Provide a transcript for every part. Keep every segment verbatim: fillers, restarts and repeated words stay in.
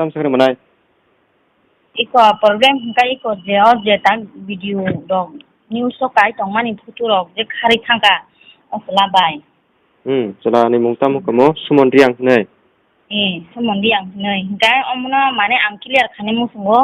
Tam sakri manai. Iko problem hwnkha iko je o je tak video rok news o kai tongmani photo rok je kharwi thangkha o chwla bai. Hmm, chwla ni mung tamo kamo Sumon Riang hinwi. Eh, Sumon Riang hinwi. Hwnkhe omono mane ang clear khainai muchungo.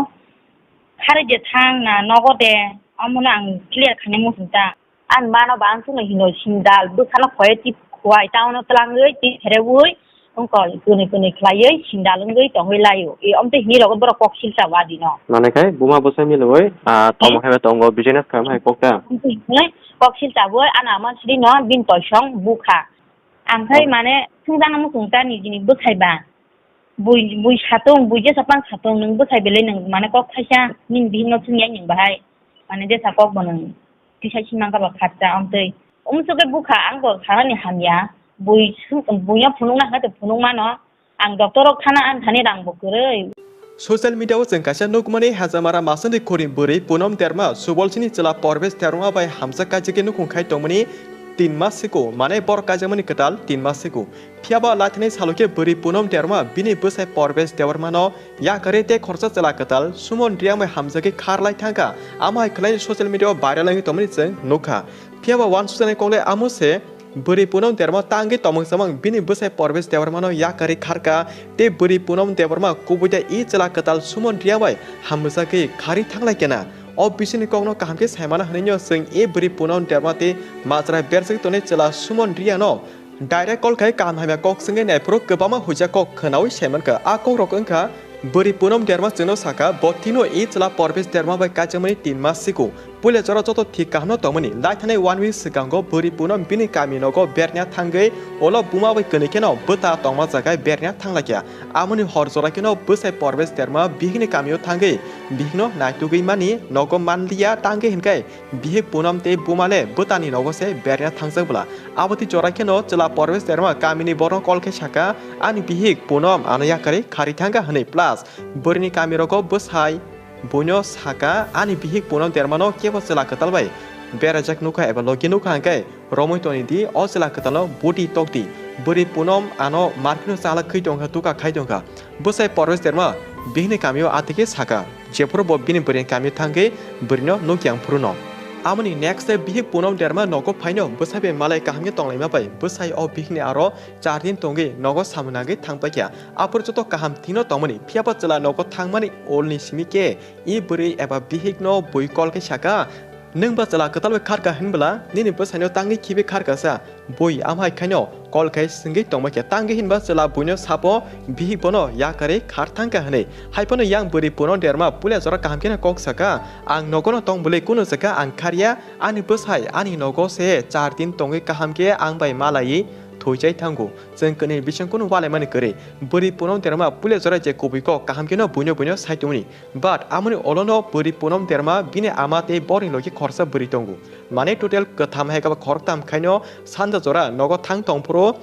Kharwi je thang na nogo de omono ang clear khainai muchung ta. Ani mano ba ang chwngno hino sindal bwsano khoye tip khuai, taono twlangwi tip pherewi wngkol kwnwi kwnwi khlaiwi sindal wngwi tongwi laio. E omtwi hinwi rogo borok kok silcha wadi no. Nane khai buma bwsai milwi, ah, tamo hai tongo business khaima hai kok ta. Omtwi hinwi kok silcha boi ana ama siri no bin toisong bukha. Ang khai mane thwngjana muchung ta nijini bwsai ba. Bui, bui satung, bui jesa pang satung, nwng bwsai belai nwng mane kok thaisa nini bihikno thwngya nwng bahai. Mane jesa kok bo nwng tisai si mangkha ba kharcha omtwi. Umsuk khe bukha ang bo sanani hamya. Bui su-, buino phunukna hwnkhe phunukmano. Ang doctor rok thana ang thani rang bo kwrwi. Social media o chwng kaisa nukmani Hajamara Masandi khori bwrwi Punom Derma Subolsini chwla Porbesh Derma bai hamjak kaijagwi nukhung khai tongmani tin mas siko, mane borok kaijakmani kwtal tin mas siko. Phiyaba laithani salokhe bwrwi Punom Derma bini bwsai Porbesh Debbarmano yakarwi tei khoroksa chwla kwtal Sumon Riang bai hamjagwi kharlai thangkha. Amo hai khwlaino social media o viral wngwi tongmani chwng nukha. Phiyaba uansukjaknai kokle amo se, bwrwi Punom Derma tangwi tomong chamang bini bwsai Porbesh Debbarmano yakarwi kharkha tei bwrwi Punom Debbarma kubui da i chwla kwtal Sumon Riang bai hamjagwi kharwi thanglaikha na. O bisingni kokno kaham khe saimana hwnwi no chwng e bwrwi Punom Derma tei majra berjagwi tongnai chwla Sumon Riangno direct call khai kaham hamya kok swngwi naiphuru kwbangma huijak kok khwnaui saimankha. A kokrok wngkha, bwrwi Punom Derma chwngno sakha, bo tino i chwla Porbesh Derma bai kaijakmani tin mas siko. Puila jora joto thik kahamno tongmani. Laithanai one week swkango bwrwi Punom bini kami nogo berna thangwi ulo buma bai kwnwi kheno bwta tongma jagai berna thanglaikha. Amoni hor jora kheno bwsai Porbesh Derma bihikni kamio thangwi bihikno naitugwi mani nogo manliya tangwi hinkhai bihik Punom tei buma le bwtani nogo se berna thangjak bwla. Aboni jora kheno chwla Porbesh Derma kamini borokno call khe sakha, "Ani bihik Punom ano yakarwi kharwi thangkha," hwnwi. Plus bwrwini kamirogo bwsai buino sakha, "Ani bihik Punom Dermano kebo chwla kwtal bai berajak nukha eba logi nukha, hwnkhe romwi toni di, o chwla kwtalno buti tok di. Bwrwi Punom ano markino chala khwi tongkha, tuka khai tongkha." Bwsai Porbesh Derma bihikni kamio atwikhe sakha, jephuru bo bini bwrwini kamio thangwi bwrwino nukya phuru no. Amoni next day bihik Punom Derma nogo phaino bwsai bai malai kaham khe tonglaima bai bwsai o bihikni aro char din tongwi nogo samung nangwi thangpaikha. Aphuru joto kaham thwino tongmani, phiyaba chwla nogo thangmani olni simi khe i bwrwi eba bihikno bui call khe sakha, "Nwng ba chwla kwtal bai kharkha hinbwla nini bwsaino tangwi khibi kharkha sa?" Bui amo hai khaino call khai swngwi tongma khe tangwi hinba chwla buino sapo bihik bono yakarwi khar thangkha hwnwi. Haiphano yang bwrwi Punom Derma puila jora kaham kheno kok sakha, "Ang nogono tong bwlwi kunu sakha ang kharya, ani bwsai ani nogo se char din tongwi kaham khe ang bai malaiwi thwichai thango. Chwng kwnwi bising kunu walaimani kwrwi." Bwrwi Punom Derma puila jora je kubui kok kaham kheno buino buino sai tongmani. But amoni olono bwrwi Punom Derma bini ama tei borni logi khoroksa bwrwi tongo. Mane total kwtham hai khe ba khoroktham khaino sanja jora nogo thang tongphuru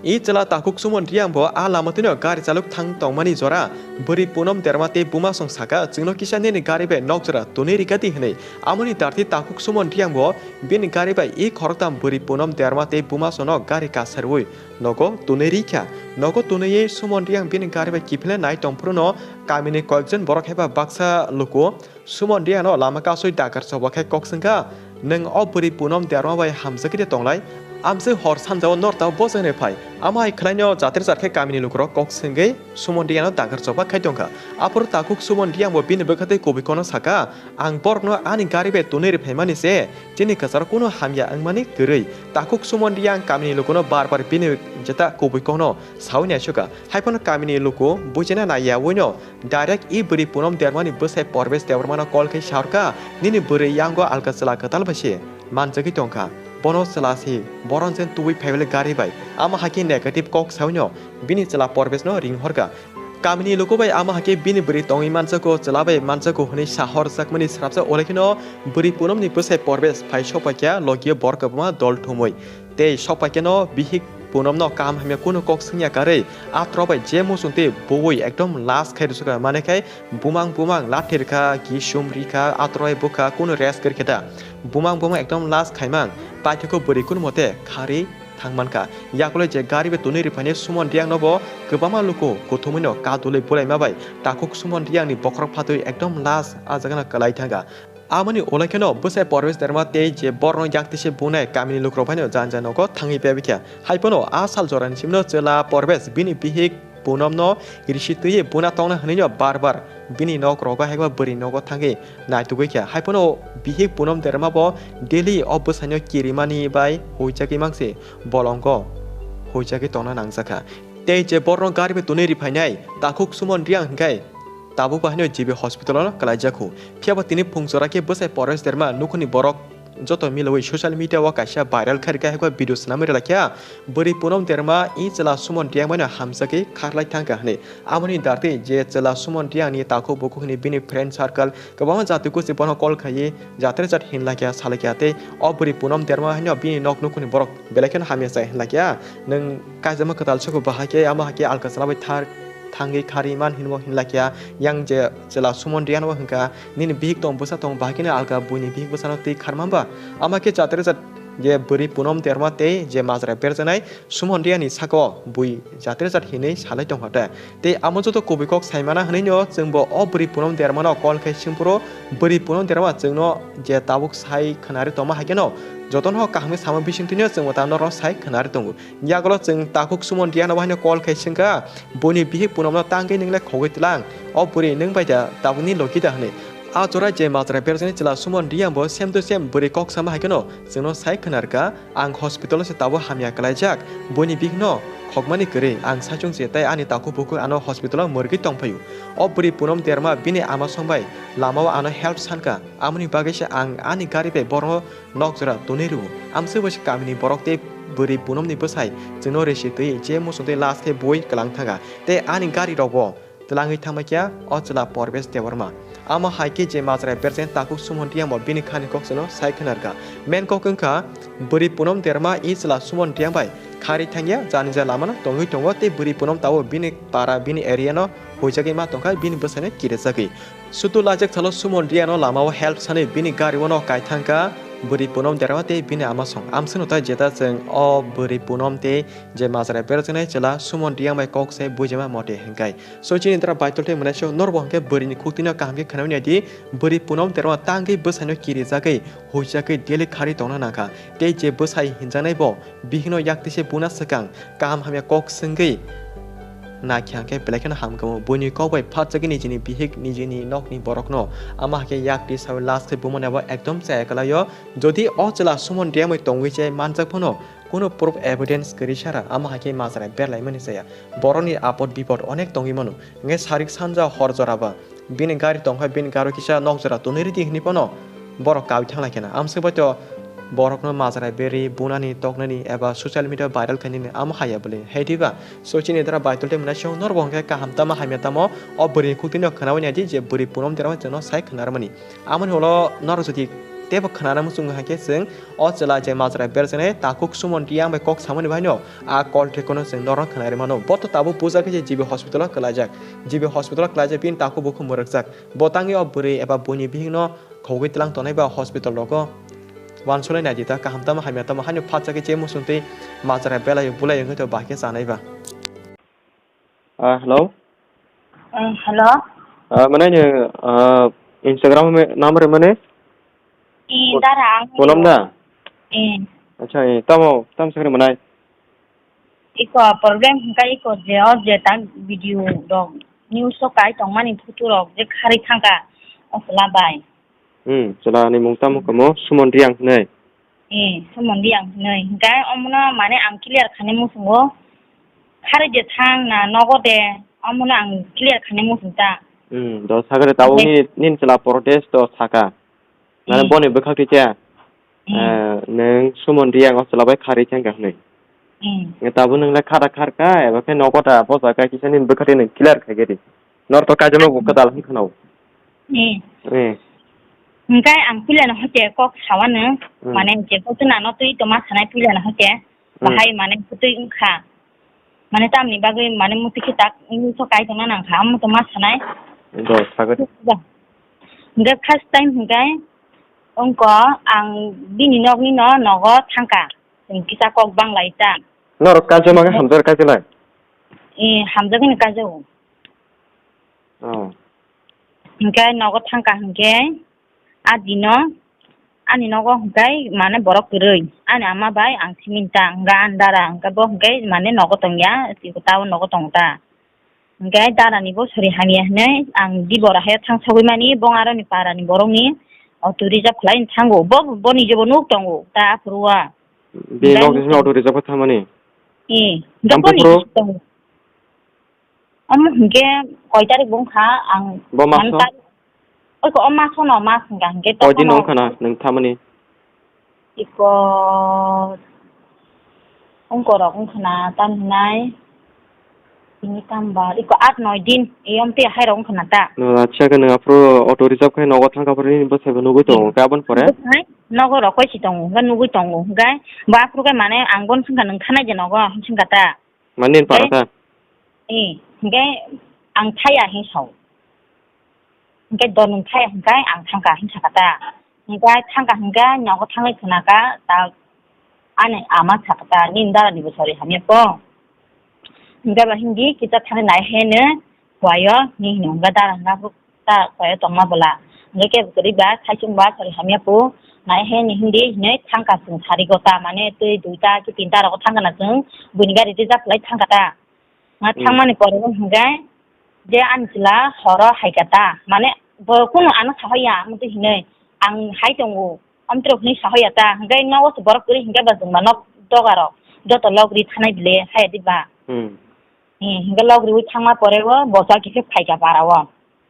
i chwla takhuk Sumon Riang bo a lama twino gari chalok thang tongmani jora bwrwi Punom Derma tei buma song sakha, "Chwngno kisa nini gari bai nok jora tonwi rikha di," hwnwi. Amoni darti takhuk Sumon Riang bo bini gari bai i khoroktham bwrwi Punom Derma tei buma songno gari kasarwi nogo tonwi rikha. Nogo tonwi Sumon Riang bini gari bai kiphilna nai tongphuru no kamini koyekjon borok hai ba baksa luku Sumon Riangno lama kasui dakar choba khai kok swngkha, "Nwng o bwrwi Punom Derma bai hamjakgwi de tonglai? Amswk hor sanjao nortao bojongni phai." Amo hai khwlaino jatir jar khe kamini lukurok kok swngwi Sumon Riangno dakar choba khai tongkha. Aphuru takhuk Sumon Riang bo bini bwkha tei kubui kono sakha, "Ang borokno ani gari bai tonwi rwphaimani se chini kwcharo kunu hamya wngmani kwrwi." Takhuk Sumon Riang kamini lukuno bar bar bini jeta kubui kokno saui naisukha. Haiphano kamini luku buchina naiyaui no direct i bwrwi Punom Dermani bwsai Porbesh Debbarmano call khai saurkha, "Nini bwrwi yango alka chwla kwtal bai se manjagwi tongkha. Bono chwla se boron jen tubui phaiwle gari bai." Amo hai khe negative kok saui no bini chwla Porbeshno ring horkha. Kamini luku bai amo hai khe bini bwrwi tongwi manjago, chwla bai manjago hwnwi sa horjakmani srapsa, olai kheno bwrwi Punomni bwsai Porbesh phai sokpaikha logio borok kwbangma dol thumui. Tei sokpaikhe no bihik Punomno kaham hamya kunu kok swngya karwi, atro bai je muchung tei buwi ekdom last khai rwsukha, mane khai bumang bumang lathi rwkha, gisum rikha, atro bai bwkha kunu rest kwrwikhe da. Bumang bumang ekdom last khaimang, paithakgo bwrwi kunu mote kharwi thang mankha. Yakolwi je gari bai tonwi riphainai Suman Reang no bo kwbangma luku kuthumwi no kadulwi bulaima bai takhuk Suman Reang ni bokhorok phatwi ekdom last ah jaga no kwlai thangkha. Amoni ulai kheno bwsai Parvesh Debbarma tei je borno yaktise bunai kamini lukurok bai no janja nogo thangwi pebikha. Haiphano a sal jorani simno chwla Parvesh bini bihik Punomno risi twiwi buna tongna hwnwi no bar bar bini nok rogo hai khe bwrwi nogo thangwi naitugwi kha. Haiphano bihik Punom Debbarma bo daily o bwsaino kirimani bai huijagwi mangse bolongo huijagwi tongna nangjakha. Tei je borno gari bai tonwi riphainai takhuk Suman Reang hwnkhe tabuk bo haino G B hospital-o kwlaijak kho. Phiya bo tini phung jora khe bwsai Parvesh Debbarma nukhungni borok joto milwi social media-o kaisa viral khairikha hai khe video swnamwi rwlakha. Bwrwi Punom Debbarma i chwla Suman Reang bai no hamjagwi kharlai thangkha hwnwi. Amoni dartwi je chwla Suman Reang ni takhuk bukhuk hwnwi bini friend circle kwbangma jati gosti bono call khaiwi jatere jat hinlakha salakha tei o bwrwi Punom Debbarma haino bini nok nukhungni borok belai kheno hamya chai hinlakha. Nwng kaijakma kwtal soko bahai khe amo hai khe alka chwla bai thar thangwi kharwi man hinwi hinlakha. Yang je chwla Suman Reang no hwnkha nini bihik tong bwsa tong bahai kheno alka buini bihik bwsano twi kharma ba? Amo khe jatere jat je bwrwi Punom Debbarma tei je majra berjaknai Suman Reang ni saka o bui jatere jat hinwi salai tongkha ta. Tei amo joto kubui kok saimana hwnwi no chwngbo o bwrwi Punom Debbarma no call khai swngphuru bwrwi Punom Debbarma chwngno je tabuk sai khwnari tongma hai kheno jotono kaham khe sama bisingtwi no chwngbo ta norok sai khwnari tongo. Yagulo chwng takhuk Suman Reang no bo haino call khai swngkha, buini bihik Punomno tangwi nwng le khogwi tlang, o bwrwi nwng bai da tabukni logi da hwnwi. A jora je majra berjaknai chwla Suman Reang bo same to same bwrwi kok sama hai kheno chwngno sai khwnarkha, ang hospital-o se tabuk hamya kwlaijak, buini bihikno khokmani kwrwi, ang saichung se tei ani takhuk bukhuk ano hospital-o mwrwgwi tongphaio. O bwrwi Punom Debbarma bini ama song bai lamao ano help sankha, amoni bagwi se ang ani gari bai borokno nok jora tonwi rwo. Amswk bai se kamini borok tei bwrwi Punomni bwsai chwngno risi twi je muchung twi last khe bui kwlang thangkha. Tei ani gari rokbo twlangwi thangbai kha o chwla Parvesh Debbarma. Amo hai khe je majra berjaknai takhuk Suman Reang bo bini khani kok chwngno sai khwnarkha. Main kok wngkha bwrwi Punom Debbarma i chwla Suman Reang bai kharwi thangya, jani ja lamano tongwi tongo tei bwrwi Punom tabuk bini para bini area no huijagwi ma tongkha bini bwsaino kirijagwi. Sutu lajak salo Suman Reang no lamao help sanwi bini gari o no kaithangkha bwrwi Punom Debbarma tei bini ama song. Amswkno tai jeta chwng o bwrwi Punom tei je majra berjaknai chwla Suman Reang bai kok se buijama mote hwnkhe. So chini dara Baitul tei mwnai se norbo hwnkhe bwrwini khuktino kaham khe khwnamani adi bwrwi Punom Debbarma tangwi bwsaino kirijagwi huijagwi daily kharwi tongna nangkha. Tei je bwsai hinjaknai bo bihikno yaktise buna swkang kaham hamya kok swngwi naikha hwnkhe belai kheno hamkha. Buini kok bai phatjagwi nijini bihik nijini nokni borokno ama hakhe yakti sawi last khe bumani abo ekdom chaya kwlaio. Jodi o chwla Suman Reang bai tongwi se manjak phano kunu proof evidence kwrwi sara ama hakhe majra berlaimani chaya. Borokni apod bipod onek tongwi mano. Hwnkhe sarik sanja hor jora ba bini gari tongkha, bini gari kisa nok jora tonwi ridi hinwi phano borok kawi thanglaikhe na. Amswk bai to borokno majra beri, bunani, toknani eba social media viral khainani amo haya bwlwi. Hai diba? So chini dara Baitul tei mwnai se norbo hwnkhe kaham tamo hamya tamo o bwrwini khuktino khwnawi naidi je bwrwi Punom Debbarma chwngno sai khwnarmani. Amoni ulo norok jodi teibo khwnana muchungo hai khe chwng o chwla je majra berjaknai takhuk Suman Reang bai kok samani baino a call track-o no chwng norok khwnai rwmano. Bo to tabuk bujak khe je G B hospital-o kwlaijak. G B hospital-o kwlaijak bini takhuk bukhuk mwrwkjak. Bo tangwi o bwrwi eba buini bihikno khogwi tlang tonai ba hospital rogo. Uansuknai naidi ta kaham tamo hamya tamo haino phatsa khe je muchung tei majra belai bulai wngkhe to bahai khe chanai ba. Ah, hello. Eh, hello. Ah, mane ni, ah, Instagram me number mane? Eh, dara ang. Punom da? Eh. Acha, eh, tamo, tam sakri manai? Iko problem hingka iko je o je tak video rok news o kai tongmani photo rok je khari thangka o chwla bai. Hmm, chwla ni mung tamo kamo Sumon Riang hinwi. Eh, Sumon Riang hinwi. Hingka omono mane ang clear khani muchungo. Khari je thang na nogo de omono ang clear khani muchung ta. Hmm, do sagre tabo ni nin chwla protest do saka. Nang boni bwkhak twi khe, eh, nwng Sumon Riang o chwla bai kharwi thangkha hwnwi. Nge tabuk nwng le khara kharkha, eba khe nogo ta bosa kha kisa nini bwkhak twi nwng clear khai khe di. Nor to kaijak no bo kwtal hwn khwna o. Eh. Hwnkhe ang puila no hoite kok sawa nwng, mane je kok twi nano twi toma sanai puila no hoite, bahai mane twi wngkha. Mane tamni bagwi mane muti khe tak wngwi kok kai tongna nang kha, amo tongma sanai. Do, sagwi. Hwnkhe first time hwnkhe wngko ang bini nokni no nogo thangkha. Chwng kisa kok banglai ta. Norok kaijak ma khe hamjak kaijaknai? Eh, hamjakgwino kaijao. Oh. Hinkhe nogo thangkha hinkhe, a dino ani nogo hinkhe mane borok kwrwi. Ani ama bai ang simi ta, hinkhe ani dara hinkhe bo hinkhe mane nogo tongya, tao nogo tongo ta. Hinkhe darani bo sori hamya hinwi ang di bora hai thang sagwi mani, bo aroni parani borokni auto reserve khlai thango. Bo, bo ni jebo nuk tongo ta aphuru o. Bini hinkhe nok ni auto reserve khe thangmani? Eh, hinkhe bo ni jebo tongo. Omo hinkhe koi tarik bo wngkha ang? Bo maso? Oiko, o masono mas wngkha hinkhe koi din wngkha na nwng thangmani? Iko wngkorok wngkhwna tam hinai, tini tambar, iko aat noi din, eyom tei hairok wngkhwna ta. No, acha, khe nwng aphuru auto reserve khai nogo thangkha phuru nini bwsaibo nugwi tongo, hmm, khe aboni pore? Bwsai nogo rokoi si tongo, hwnkhe nugwi tongo, hwnkhe bo aphuru khe mane ang bono swngkha nwng thanai de nogo, hwnkhe swngkha ta. Mane nini para ta? Eh, hwnkhe ang thaya hwnkhe sao. Hwnkhe do nwng thaya hwnkhe ang thangkha hwnkhe sakha ta. Hwnkhe thangkha hwnkhe nogo thangwi khwnakha ta, ani ama sakha ta, nini dara ni bwsari hamya po. Hwnkhe ba hindi kisa thangwi nai heno huayo ni hino hwnkhe dara hwnkhe ta kaya tongma bwla. Hwnkhe kebo kwrwi ba, khaichung ba, sori hamya po, nai he ni hindi hinwi thangkha chwng sari go ta, mane twi duita ki tinta rogo thangkha na chwng, buini gari reserve khlai thangkha ta. Na hmm, thangmani pore o hwnkhe je ani chwla horo haikha ta, mane bo kunu ano sahoya, amtwi hinwi ang hai tongo, amtwrok hinwi sahoya ta, hwnkhe nogo se borok kwrwi hwnkhe ba chwng ba nok doga rok joto logri thanai bile haya diba. Hmm. Eh, hwnkhe logriwi thangma pore o bo chwla kisa phaikha para o.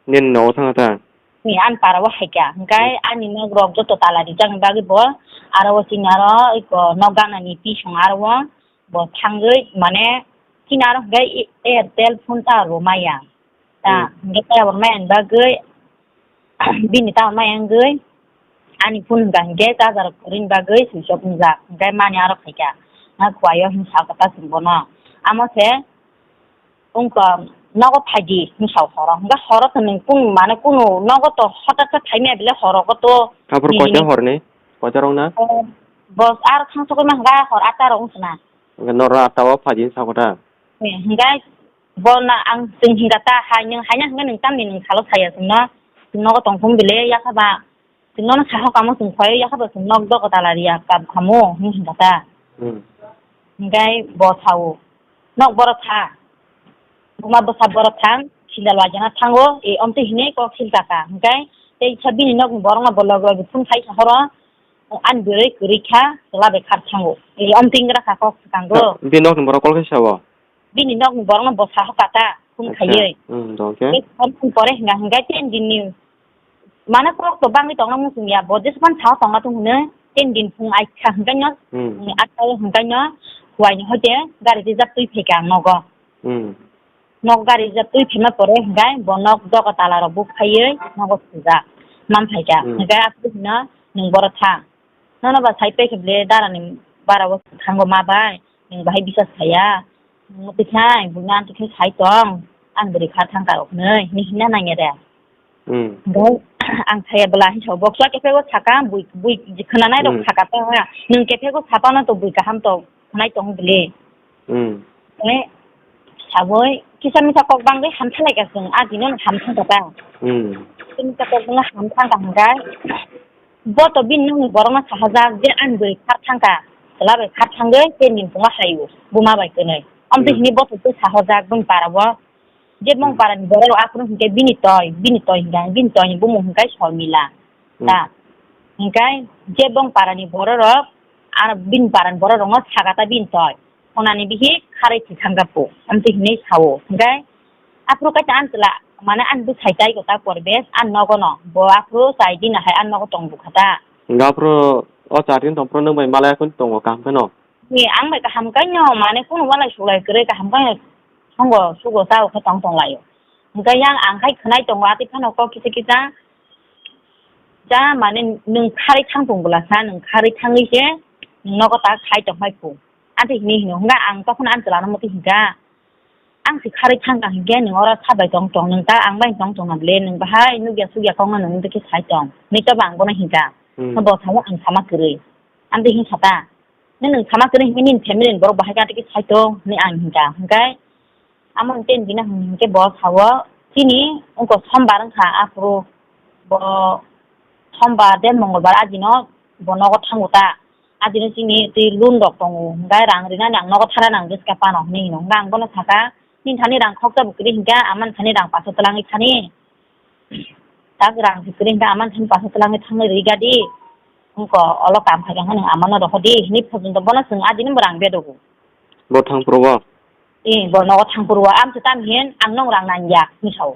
Nini nogo thangkha ta? Ni ani para o haikha. Hwnkhe hmm, ani nok rok joto tala rijak ni bagwi bo aro o chini aro iko nok gana ni pisong aro o bo thangwi mane chini aro hwnkhe Airtel phone tower bo maya. Ta hmm, hwnkhe tower maya ni bagwi bini tower maya wngwi ani phone hwnkha hwnkhe charger kwrwini bagwi switch off wngjak. Hwnkhe mani aro khaikha. Na khuaio hwnwi sakha ta chwng bono. Amo se wngkha nogo phaidi hwnwi sao horo. Hwnkhe horo to nwng kunu mane kunu nogo to hotak khe phaimaya bile horo go to. Aphuru nini koita horni? Koita rwngna? O, bo aro thang sogwi ma hwnkha hor atta rok wngkha na. Hwnkhe norok atta o phaidi hwnwi sakha ta? Hwnkhe bo na ang chwng hwnkha ta hai nwng haina hwnkhe nwng tamni nwng salo saya chwngno. Chwng nogo tongthung bile yakha ba. Chwng nono saha kamo chwng phai yakha ba chwng nok dogo tala riya kap khamo hwnwi hwnkha ta. Hmm. Hwnkhe bo sao, nok boro tha. Buma bwsa boro thang, sindal waijana thango, e omtwi hinwi kok sil taka. Hwnkhe tei kisa bini nokni borokno bo logi logi phone khai sa horo, ani bwrwi kwrwi kha, chwla bai khar thango. E omtwi wngkha kha kok swkango. Bini nokni borok call khai sao? Bini nokni borokno bo saho kata, phone khaiwi. Acha, hmm, dong khe? Tei phone phone pore hwnka hwnkhe ten dinni mane kok to bangwi tongna muchung ya, bo jespan sao tongna tung hwnwi, ten din phung ai kha hwnkaino, hmm, hmm, atta o hwnkaino, huaini hoite gari reserve twi phaikha ang nogo. Hmm. Nok gari reserve twi phaima pore hwnkhe bo nok doga tala rok buk phaiwi nogo sujak, man phaikha. Hmm. Hwnkhe aswk hwno nwng boro tha. Nono ba sai pekhe ble darani bara o thango ma bai, nwng bahai bisas khaiya. Nwng twi khai, buino ang twi khai sai tong, ang bwrwi kha thang karo hwnwi, hinwi himna nangya de. Hmm. Hwnkhe ang saya bwla hinwi sao, bo kisa kephego saka, bui, bui khwnanai rok hmm saka ta, nwng kephego sapano to bui kaham to khwnai tong bwle. Hmm. Tei saboi kisa misa kok bangwi hamsa lai ka chwng, a dino hamsa ka ta. Hmm. Kisa misa kok bangwi hamsa ka hwnkhe, bo to bini nokni borokno sahajak je ani bwrwi khar thangka, chwla bai khar thangwi tei ni phungo hai-o, buma bai kwnwi. Amtwi hmm hinwi bo to tei sahajak bini para o. Je bong hmm parani borok rok aphuru hwnkhe bini toi, bini toi hwnkhe, bini toini bumung hwnkhe Sormila. Hmm. Ta. Hwnkhe je bong parani borok rok, ano bini parani borok rokno saka ta bini toi. Khonani bihik kharwi thwi thangkha po. Amtwi hinwi sao. Hwnkhe aphuru kaisa ani chwla, mane ani bwsai tai kota Parvesh ani nogono. Bo aphuru chai dina hai ani nogo tong bukha ta. Hwnkhe aphuru o char din tong phuru nwng bai malai khun tongo kaham kheno? Ni ang bai kaham kaino, mane kunu walai sulai kwrwi kaham kaino songo sugo chao khe tong tong laio. Hwnkhe yang ang khai khwnai tongo atwi phano kok kisa kisa. Ja mane nwng kharwi thang tong bwla sa, nwng kharwi thangwi se nwng nogo ta khai tong phai phu. Atwi hinwi hino, hwnkhe ang tokhono ani chwla no motwi hwnkha. Ang se kharwi thangkha hwnkhe nwng oro sa bai tong tong, nwng ta ang bai tong tong na bwle, nwng bahai nukya sukya kokno nwng tei khe sai tong. Nito ba ang bono hwnkha. Hmm. Bo sao ang sama kwrwi. Amtwi hwnkha ta. Nini nwng sama kwrwi hwnwi nini family ni borok bahai khe tei khe sai tong hwnwi ang hwn kha. Hwnkhe amo hwn ten bini hwn hwnkhe bo sao, chini wngkha sombar wngkha aphuru bo sombar de mongolbar ajino bo nogo thango ta. Ajino chini twi loan rok tongo, hwnkhe rang rinani ang nogo thara nang bwskha phano hwnwi hino. Hwnkhe ang bono sakha, nini thani rang khoksa bo kwrwi hwnkhe amani thani rang paso twlangwi thani. Tak rang kwrwi hwnkhe amani thani paso twlangwi thangwi rwgadi. Wngkha olo kam khaikha hwnwi amano rohordi hwnwi phojwnto bono chwng ajini bo rang bedogo. Bo thangphuru o? Ee, bo nogo thangphuru o. Amtwi tam hin ang nong rang nangya hwnwi sao.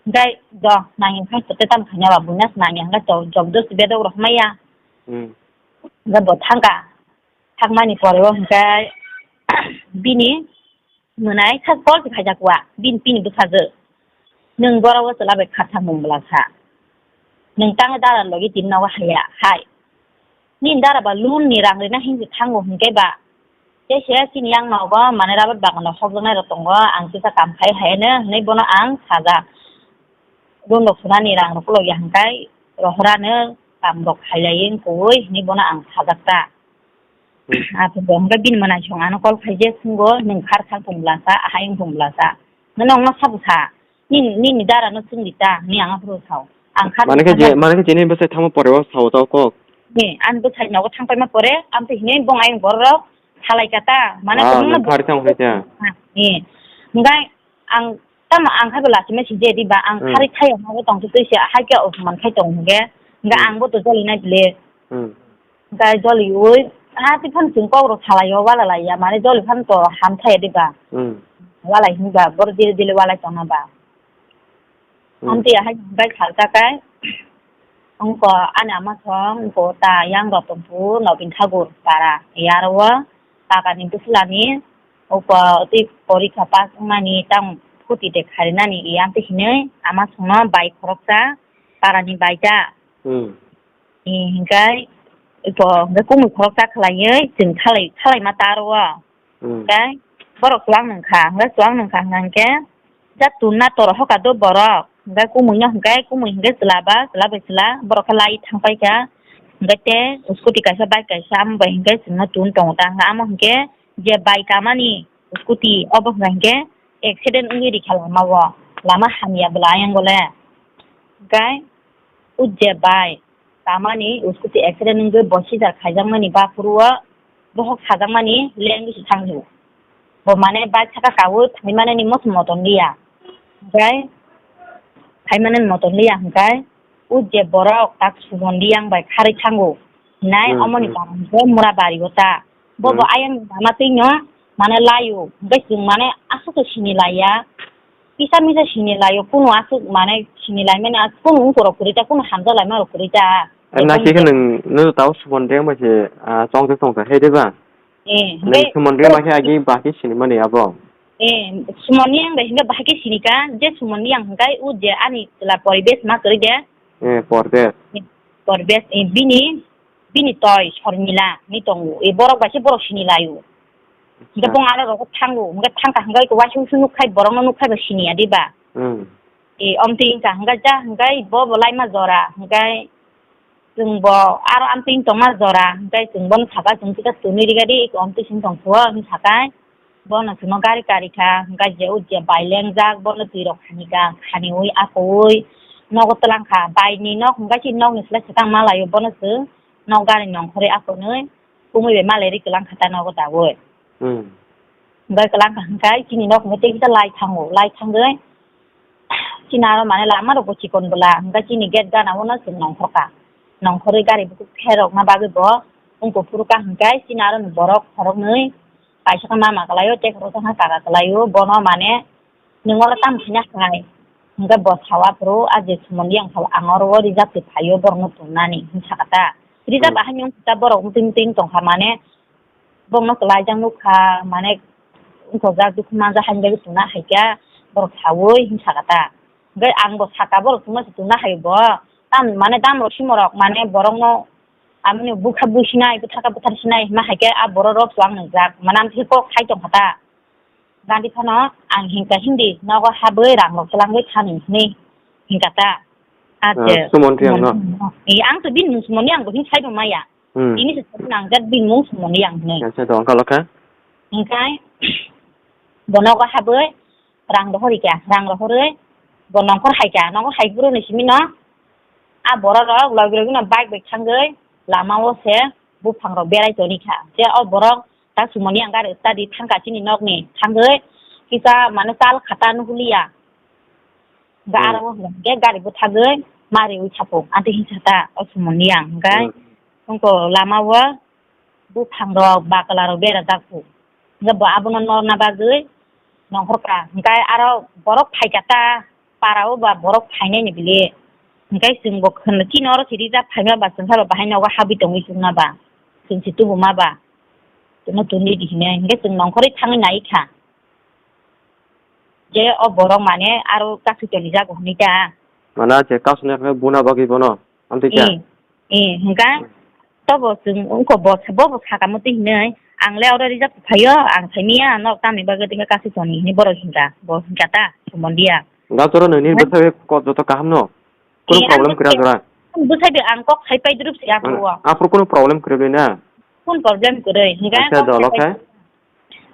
Hwnkhe do nangya phai tei tam khaina ba buina se nangya hwnkhe to jobdosti bedok rohormaya. Hmm. Hwnkhe bo thangkha. Thangmani pore o hwnkhe bini mwnai kha call se khaijak wa, bini, bini bwsajwk. Nwng borok o chwla bai kha thangmung bwla sa. Nwng tang dara logi tini nogo haya, hai. Nini dara ba loan ni rang rina hinwi thango hwnkhe ba. Tei se chini yang nogo mane rubber bagan rok hokjaknai rok tongo, ang kisa kam khai hai no hwnwi bono ang sajak. Loan rok sunani rang rok logi hwnkhe rohorano kam rok khailaiwi wngkha hwnwi bono ang sajak ta. Hmm. Aphuru hwnkhe bini mwnaisong ano call khaijak, swngo, "Nwng khar thang tong bwla sa, ahai wng tong bwla sa? Nwng nokno sabo sa? Nini, nini dara no chwngdi ta?" hwnwi ang aphuru sao. Ang khar Mane khe thang je, thang mane khe je nini bwsai thangma pore o sao tao kok? Ni, ani bwsai nogo thang paima pore, amtwi hwnwi bong ayang borok rok salai kha ta. Mane Ah, kwbangma nwng khar thang hwnwi ta. Ni, hwnkhe ang tamo ang khai bo lachima si je di ba, ang Hmm. khari khai ang bo tong twi se hai khe opman khai tong hwnkhe. Hwnkhe Hmm. ang bo to joli nai bile. Hmm. Gai joli ui, ha, ti phan chwng kok rok salai o, wala lai ya, mane joli phan to ham thai di ba. Hmm. Wala hin ba, bor dile dile wala tong na ba. Hmm. Amtwi ahai gai sal ta kai, wngkha ani ama song, wngkha ta yang Ratanpur, Nobin Thakur para, yar o, paka ni bwsla ni, upa twi porikha pass wngmani tang phuti de kharinani, yang twi hinwi ama song no bai khoroksa, para ni bai ta. Hmm. Ee, hwnkhe, iko, hwnkhe kumui khoroksa khlaiwi chwng khalai-, khalaima ta aro o. Hmm. Hwnkhe borok chuwang nung kha, hwnkhe chuwang nung kha hwnkhe, ja tun na toro hoka do borok. Hwnkhe kumui no hwnkhe, kumui hwnkhe chwla ba, chwla bai chwla, borok khe lai thang pai kha. Hwnkhe tei scooty kaisa, bike kaisa, amo bai hwnkhe chwngno tun tongo ta. Hwnkhe amo hwnkhe je bai kamani scooty, obo hwnkhe accident wngwi rikha lama o. Lama hamya bwla ayang gole. Hwnkhe o je bai kamani scooty accident wngwi bo sijar khaijakmani baphuru o bohok sajakmani lengwi se thangkhe. Bo mane bike saka kaui phaimanani motom motom liya. Hwnkhe phaimanani motom liya hwnkhe o je borok tak Sumon Riyang bai kharwi thango hinai Hmm, omoni hmm. Karon hwnkhe Murabari o ta. Bo bo Hmm. Ayang lama twi no mane laio. Hwnkhe chwng mane aswk khe sini laiya. Kisa misa sini laio, kunu aswk mane sini laimani aswk kunu wngkorok kwrwi ta, kunu hamjak laimarok kwrwi ta. Ai, nasi khe nwng, nwng tao Sumon Riyang bai se, ah, chongsa chongsa hai de ba? Eh, nwng hwnkhe Sumon Riyang bai khe agi ba khe sinimani abo? Eh, Sumon Riyang bai hwnkhe bahai khe sini ka, je Sumon Riyang hwnkhe o je ani chwla Poribesh ma kwrwi de. Eh, Poribesh. Eh, Poribesh, eh, bini bini toi Sormila ni tongo. E borok bai se borok sini laio. Hwnkhe Acha. Bong aro rok thango. Hwnkhe thangkha hwnkhe waisung sung nuk khai borok no nuk khai ba sini ya diba. Hmm. E omtwi wngkha hwnkhe ja hwnkhe bo bo laima jora hwnkhe chwng bo aro amtwi wng tongma jora hwnkhe chwng bono saka chwng kisa twnwi rigadi omtwi sing tong kho hwn sakai. Bono chwngno gari kari kha, hwnkhe je o je bai lengjak, bono twi rok khani kha, khaniui akoui nogo twlang kha. Bai ni nok hwnkhe chini nokni slai swkang ma laio, bono chwng nok gari nongkhorwi akonwi kumui bai malai rwi kwlang kha ta nogo daui. Hmm. Hwnkhe kwlang kha hwnkhe chini nok hwnkhe tei kisa lai thango, lai thangwi Chini aro mane lama rok bo chikon bwla, hwnkhe chini gate gana o no chwng nongkhor kha. Nongkhorwi gari bukhuk pherok na bagwi bo wngkuk phuru kha, hwnkhe chini aro ni borok khoroknwi kaisa khe mama kwlai o, tei khoroksa khe kaka kwlai o, bono mane nwng oro tamo khaina hai, hwnkhe bo sao aphuru, "A je Sumon Riyang sao ang oro o reserve se phai o borok no tongnani," hwn sakha ta. Reserve Hmm. Ahai ni wngkha ta borok mtwing mtwing tongkha mane, Bongno kwlaijak nukha, mane, wngkojak, dukhu manjak, haini bagwi tongna hai khe borok saui hwn sakha ta. Hwnkhe ang bo sakha, borok tongma se tongna hai bo. Tam, mane, tam rok simo rok, mane, borokno, amoni bukha bui sinai, bwthaka bwthar sinai hwnma hai khe a borok rok chuwang nwngjak, mane, amtwi kok khai tongkha ta. Gandhi phano ang hinkha hindi, nogo habwi rang rok twlangwi thani hwnwi hinkha ta. Ah, Ache. Sumon Riyang no? Eh, ang to bini mung Sumon Riyang bo hin sai bo maya. Hmm. Tini se nangjak bini mung Sumon Reang hinwi. Acha, to wngkha lokha. Hingkai bo nogo habwi rang rohorika, rang rohorwi bo nongkhor haika, nongkhor hai phuru ni simi no a borok rok logi logi no bike bai thangwi lama o se buphang rok berai toni kha. Je o borok ta Sumon Reang gari study thangka chini nokni thangwi kisa mane chal khata nuhuliya. Hingke aro o hwnka hingke gari bwthagwi ma riwi thapung, ante hinsa ta o Sumon Reang. Hingke wngko lama o buphang rok bakla rok berajak pu. Hingke bo abono norna bagwi nongkhor ka. Hingke aro borok phaika ta para o ba borok phainai ni bili. Hingke chwng bo khwna chini oro si rijak phaima ba chwng phai ba bahai nogo habwi tongwi chukna ba. Chwng si tubu ma ba. Chwngno tuni di hine. Hingke chwng nongkhorwi thangwi nai kha. Je o borok mane aro kasui toni jago hwnwi ta. Mana je kasui nai khe buna bagwi bono, amtwi kya? Eh, eh, hingka tobo chwng wngko bo, bo, bo saka motwi hinwi, ang le oro rijak phaio, ang saimanya, nok tamni bagwi tongkha kasui toni hinwi borok hingka, bo hingka ta, Sumon Reang. Hingka toro nini bwsai kok joto kaham no? Kunu problem kwrwi jora? Bwsai de ang kok sai pai drup se aphuru o. Aphuru kunu problem kwrwi na? Kunu problem kwrwi, hingka. Acha, kok dolo sai pai khe?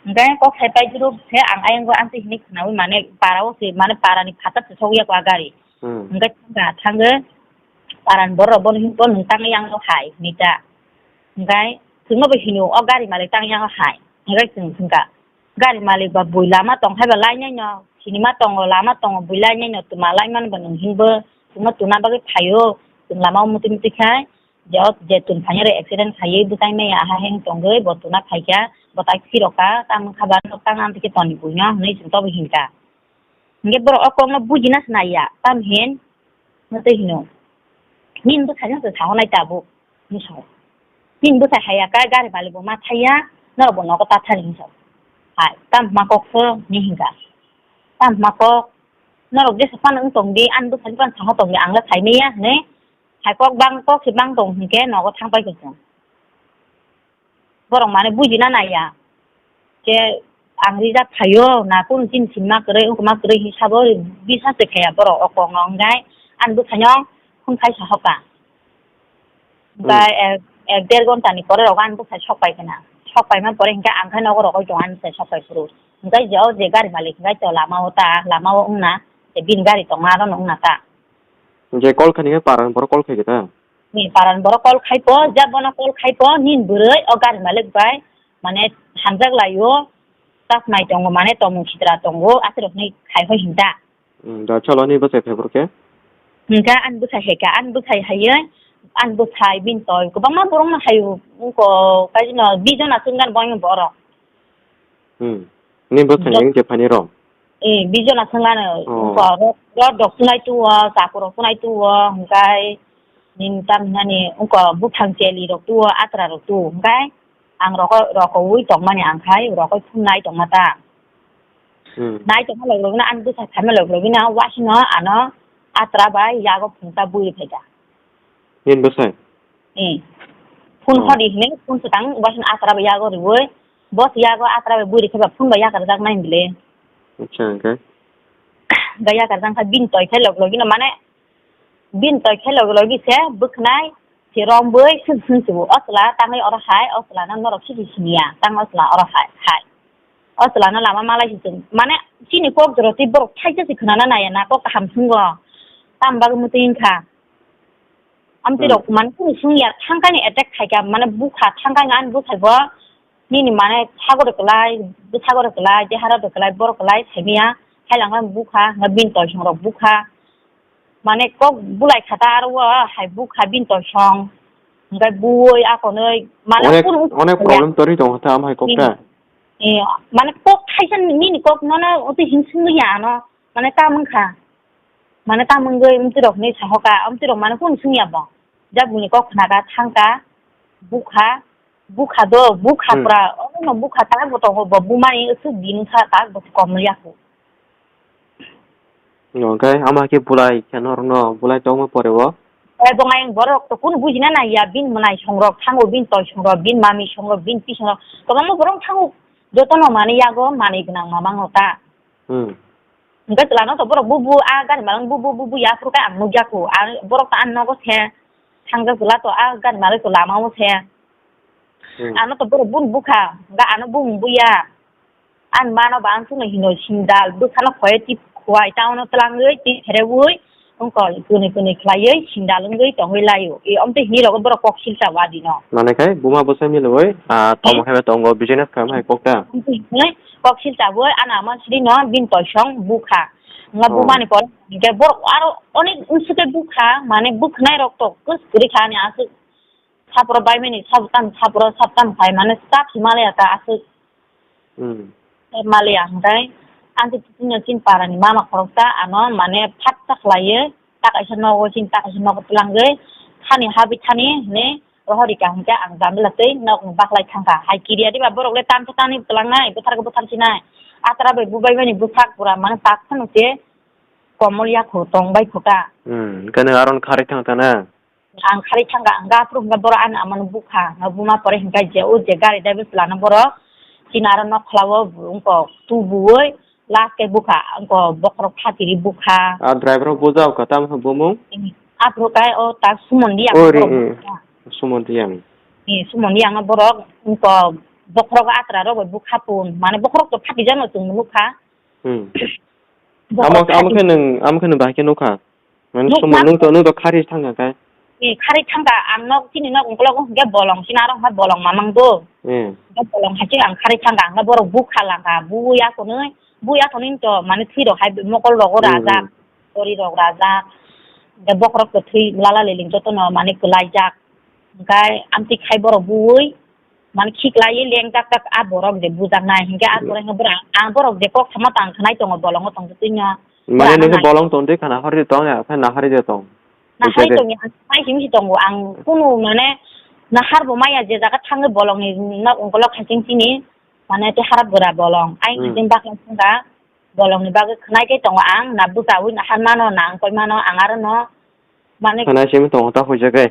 Hingke kok sai pai juru se ang ayang go amtwi hinwi khwnaui mane para o se mane para ni phatar se sogya ko a gari. Hmm. Hingke thangka thangke para ni borok rok bono hinpo nung tang yang o hai hinwi ta. Hingke chwngno bo hino o gari malik tang yang o hai. Hingke chwng hingka gari malik ba bui lama tong hai ba lainai no sini ma tongo lama tongo bui lainai no twma lai mani ba nung hinbo chwngno tuna bagwi phaio chwng lama o muti muti khai. Je o je tun phanya rok accident khaiwi bwsai maya aha heng tongwi bo tuna phaikha, bo tai phirokha, tamo wngkha ba nok tang ang tongwi buino hinwi chwng tobo hinkha. Hinkhe borok o kokno bujina se naiya, tamo hin? Hwnkhe hino, nini bwsai no se sahornai tabuk, hinwi sao. Nini bwsai haiya khe gari malik bo ma thaiya, norok bo nogo ta thani hinwi sao. Hai, tamo hwnma kok se hinwi hinkha. Tamo hwnma kok, norok jesa phano wng tong di, ani bwsai phano sahor tong di, ang le sai maya hinwi. Hai kok bang, kok se bang tong hinkhe nogo thang pai khe chwng. Borok mane bujina naiya. Je ang rijak phaio, na kunu chini simi ma kwrwi, wngkha ma kwrwi hinwi sabo biswas se khaiya borok o kokno, hwnkhe ani bwsaino phone khai sahoka. Hwnkhe ek, ek der ghonta ni pore rogo ani bwsai sok pai khna. Sok paima pore hinkhe ang khai nogo rogoi tongo ani bwsai sok pai phuru. Hwnkhe je o je gari malik hinkhe to lama o ta, lama o wngna, je bini gari tongma aro no wngna ta. Je call khaini khe paran borok call khai khe ta? Ni paran borok call khai po, ja bono call khai po, nini bwrwi o gari malik bai, mane hamjak lai o, tasmai tongo, mane tomung sitra tongo, aswk rok hinwi khai hoi hinta. Hmm, da chalo ni bwsai phai borok khe? Hinka ani bwsai hai ka, ani bwsai hai, ani bwsai bini toi, kwbangma borok no hai o, wngko, kaisa no, bijon aswk nani boyong borok. Hmm. Ni bwsai ni je phani rok? Eh, bijona swnglano, oh, rok, rok dok sunai tuo, chakurok sunai tuo, hwnkhe nini tam hinani wngkha buphang cheli rok tuo, atra rok tuo, hwnkhe ang rok, rok ui tongmani ang khai, rok ui phunai tongma ta. Hmm. Nai tongma log logino, ani bwsai phaima log logino, wasino ano atra bai yago phungsa bui phaikha. Nini bwsai? Eh. Phone hodi hinwi phone swkang, bwswk atra bai yago rwui. Bo se yago atra bai bui rwkhe ba phone bai yakarjak nai hinle. Acha, hwnkhe? Bai yakarjak kha bini toi khai log logino mane bini toi khai log logi se bwkhnai se rombui swn swn se bo. O chwla tangwi oro hai, o chwla no norok sidi siniya, tang o chwla oro hai, hai. O chwla no lama malai se chwng. Mane chini kok jora twi borok thaisa se khwnana naiya na, kok kaham thwngo. Tamo bagwi mwtwi wngkha. Amtwi rok mane kunu swngya, thangkani attack khaikha, mane bukha, thangkani ani bwsai bo nini mane sagori kwlai, bwsagori kwlai, dehara de kwlai, borok kwlai saimanya, hailangma bukha, hwnkhe bini toisong rok bukha. Mane kok bulai kha ta aro o hai bukha bini toisong, hwnkhe buwi akonwi mane onek, kunu onek problem torwi tongo ta, am hai kok ta? Eh, mane kok thaisa nini kok nono uti hinsingya ano, mane tamo wngkha. Mane tamo wngwi amtwi rok hinwi sahoka, amtwi rok mane kunu swngya bo. Jabuni kok khnaga thangka, bukha, bukha do, bukha pura, ono bukha tak bo tongo, bo bumani aswk bini sa tak bo komlya kho. Hwnkhe ama khe bulai khe norokno bulai tongma pore bo? Eh, bo ayang borok to kunu bujina naiya, bini mwnai songrok thango, bini toi songrok, bini mami songrok, bini pi songrok, kwbangma borok thango, jotono mani yago manwi gwnang mamang ta. Hmm. Hwnkhe chwla no to borok bubu a gari malang bubu bubu ya phuru khe ang nukya kho. A borok to ani nogo se thangjak chwla to a gari malai to lama o se. Hmm. Ano to borok bun bukha, ga ano bun buya. Ang mano ba ang chwngno hino sindal bwkhano khoye tip khwai, town-o twlangwi tip pherewi wngkol kwnwi kwnwi khlaiwi sindal wngwi tongwi laio. E omtwi hini rogo borok kok silsa wadi no. Mane khai buma bwsa milwi, ah, tamo hai tongo business khaima hai kok ta. Omtwi hini kok silsa wi ana ama sri no bin toisong bukha. Nga bumani pore hingke borok aro onek wngsuke bukha, mane bukhnai rok to kwswk kwrwi kha ani aswk. Sapro bai mani sabo tamo sapro sabo tamo khai mane chak Himalaya ta aswk. Hmm. Himalaya hingkai ang tini chin para ni mama khoroksa ano mane phat ta khlaiye ta kaisa nogo chin ta kaisa nogo twlangwi thani habi thani hini rohorika hingke ang jamila tei nok ni baklai thangkha hai kiriya diba borok le tamsa tamni twlangnai bwthar khe bwthar sinai atra bai bubai mani bwsak pura mane tak phano se komol yakho tong bai kho ta. Hmm, kene aron kharwi thang ta na. Ang kharwi thangkha, ang gaphuru hwnkhe borok ani amano bukha, nga buma pore hwnkhe je o je gari driver chwlano borok chini aro nokhlao wngkok tubuwi last khe bukha, wngkok bokhorok phatiri bukha. A driver rok bujao kha, tamo khe bumung? Aphuru khe o ta Sumon Riyang borok bukha. Sumon Riyang. Ni Sumon Riyang borok wngkok bokhorok atra rok bai bukha pun, mane bokhorok to phatijak no chwng nukha. Hmm. Amo, amo khe nwng, amo khe nwng bahai khe nukha. Mane nwng to, nwng to khari thangkha khe. Ni khari thangkha, ang nok, chini nok ungkulok hwnkhe bolong, chini aro hwnkhe bolong mamang do. Hmm. Hwnkhe bolong hai se ang khari thangkha, hwnkhe borok bukha langkha, buya konwi, buya konwi to, mane thwi rok hai mokol rogo rajak, hmm, tori rok rajak, hwnkhe bokhorok to thwi lala liling jotono mane kwlaijak. Hwnkhe amtwi khai borok buwi, mane khiklaiwi lengjakjak a borok je bujaknai, hinkhe a borok, ang borok je kok sama tang khnai tongo bolongo tongtwtwino. Mane nini bolong tongtwi khana hordi tong ya, phai nahari de tong. Nahari tong ya, phai simi si tongo ang kunu mane nahar bo maya je jaga thangwi bolongni nok ungkolok haching chini mane te harap gora bolong. Ai, hmm, haching bakla thangkha bolongni bagwi khnai khe tongo ang na bwchaui nahar mano na ang koi mano ang aro no Mane khana simi tongo ta hoijagai.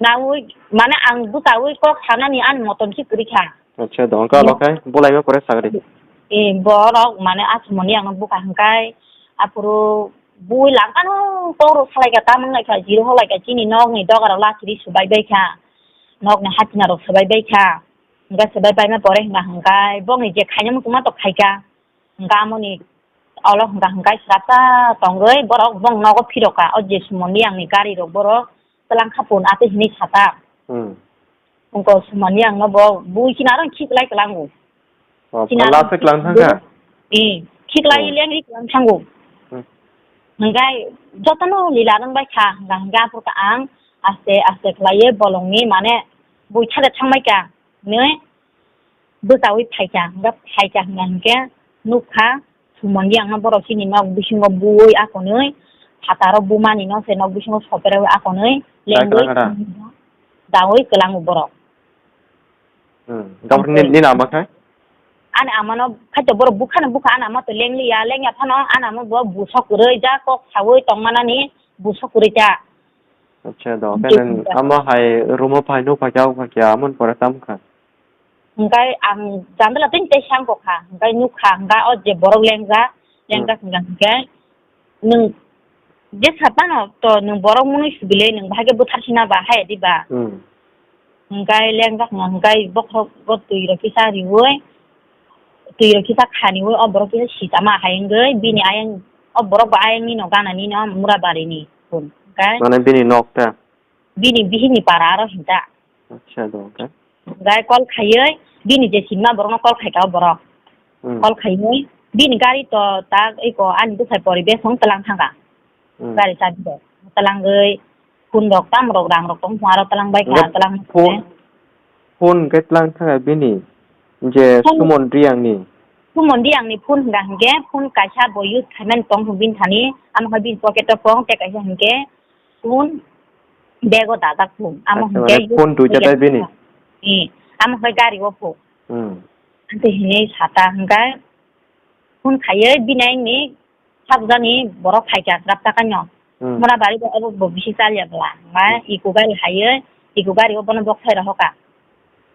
Naui, mane ang bwtaui kok sanani ani motom si kwrwi kha. Acha, do, wngkha alo khai, bulaima pore sagri. E, borok mane asumani ang bukha hwnkhe, aphuru bui langkano kok rok salai kha, tamung lai kha, jiro holai kha, chini nokni doga rok lachi ri swbai bai kha, nokni hatina rok swbai bai kha, hwnkhe swbai baima pore hwnkha hwnkhe, bongni je khaina muchungma tok khai kha. Hwnkha amoni olo hwnkha hwnkha srapsa tongwi borok bong nogo phirokha, o je Sumon Riyangni gari rok borok twlang kha pun atwi hinwi sata. Hmm. Wngkha Sumon Riyangno bo bui chini aro khiklai kwlango. Oh, chini aro last kwlang thangkha? Eh, khiklai lengri kwlang thango. Hmm. Hwnkhe jotono lila rwngbai kha, hwnkha hwnkhe aphuru khe ang aste aste khlaiwi bolongni mane bui thada thangbai kha. Hinwi bwchaui phaikha, hwnkhe phaikha hwnkha hinkhe nukha, Sumon Riyangno borok chini nok bisingo buwi akonwi phataro bumani no se nok bisingo soperewi akonwi lengwi dawi kwlango borok. Hmm. Nini ama khe? Ani amano khaito borok bukhano bukha ani ama to lengliya, lengya phano ani ama bo busok kwrwi ja kok sawi tongmanani busok kwrwi ta. Acha do, khe nwng amo hai room-o phai nuk phai kha, phai kha, amoni pore tamo kha? Hwnkhe ang jandala tei tei sangkokha, hwnkhe nukha, hwnkhe o je borok lengjak, lengjak hwnkha hwnkhe nwng jesa phano to nwng borok mwnwi sibile nwng bahai khe bwtharsina ba hai diba? Hmm. Hwnkhe lengjak hwnkha hwnkhe bokhorok bo twi rok kisa riwi, twi rok kisa khaniwi o borok kisa sitama hai wngwi bini ayang, o borok bo ayangni no ganani no Murabari ni hwn hwnkhe. Mane bini nok ta? Bini bihikni para aro hinta. Acha do, okay. Gai call khaiwi, bini je sinma borokno call khaikha o borok. Hmm. Call khaiwi, bini gari to tak eko ani bwsai poribesh wng twlang thangkha. Hmm. Gari chabi rok. Twlangwi phone rok, tam rok, rang rok tong phung aro twlang bai kha, twlang phone, phone khe twlang thangkha bini je phone Sumon Riyangni. Sumon Riyangni phone hwnkha hwnkhe phone kaisa bo use khaimani tong phung bini thani, amo khe bini pocket o tong, tei kaisa hwnkhe phone bag o dajak phung. Amo hwnkhe phone duita tai bini? Eh, amo hwnkhe gari o phung. Hmm. Tei hinwi sata hwnkhe phone khaiwi bini ayangni sakjani borok phaikha, rapta kaino. Hmm. Mona bari bo abo bo bisi chalya bwla. Ma iko gari haiwi, iko gari o bono bok sai rohoka.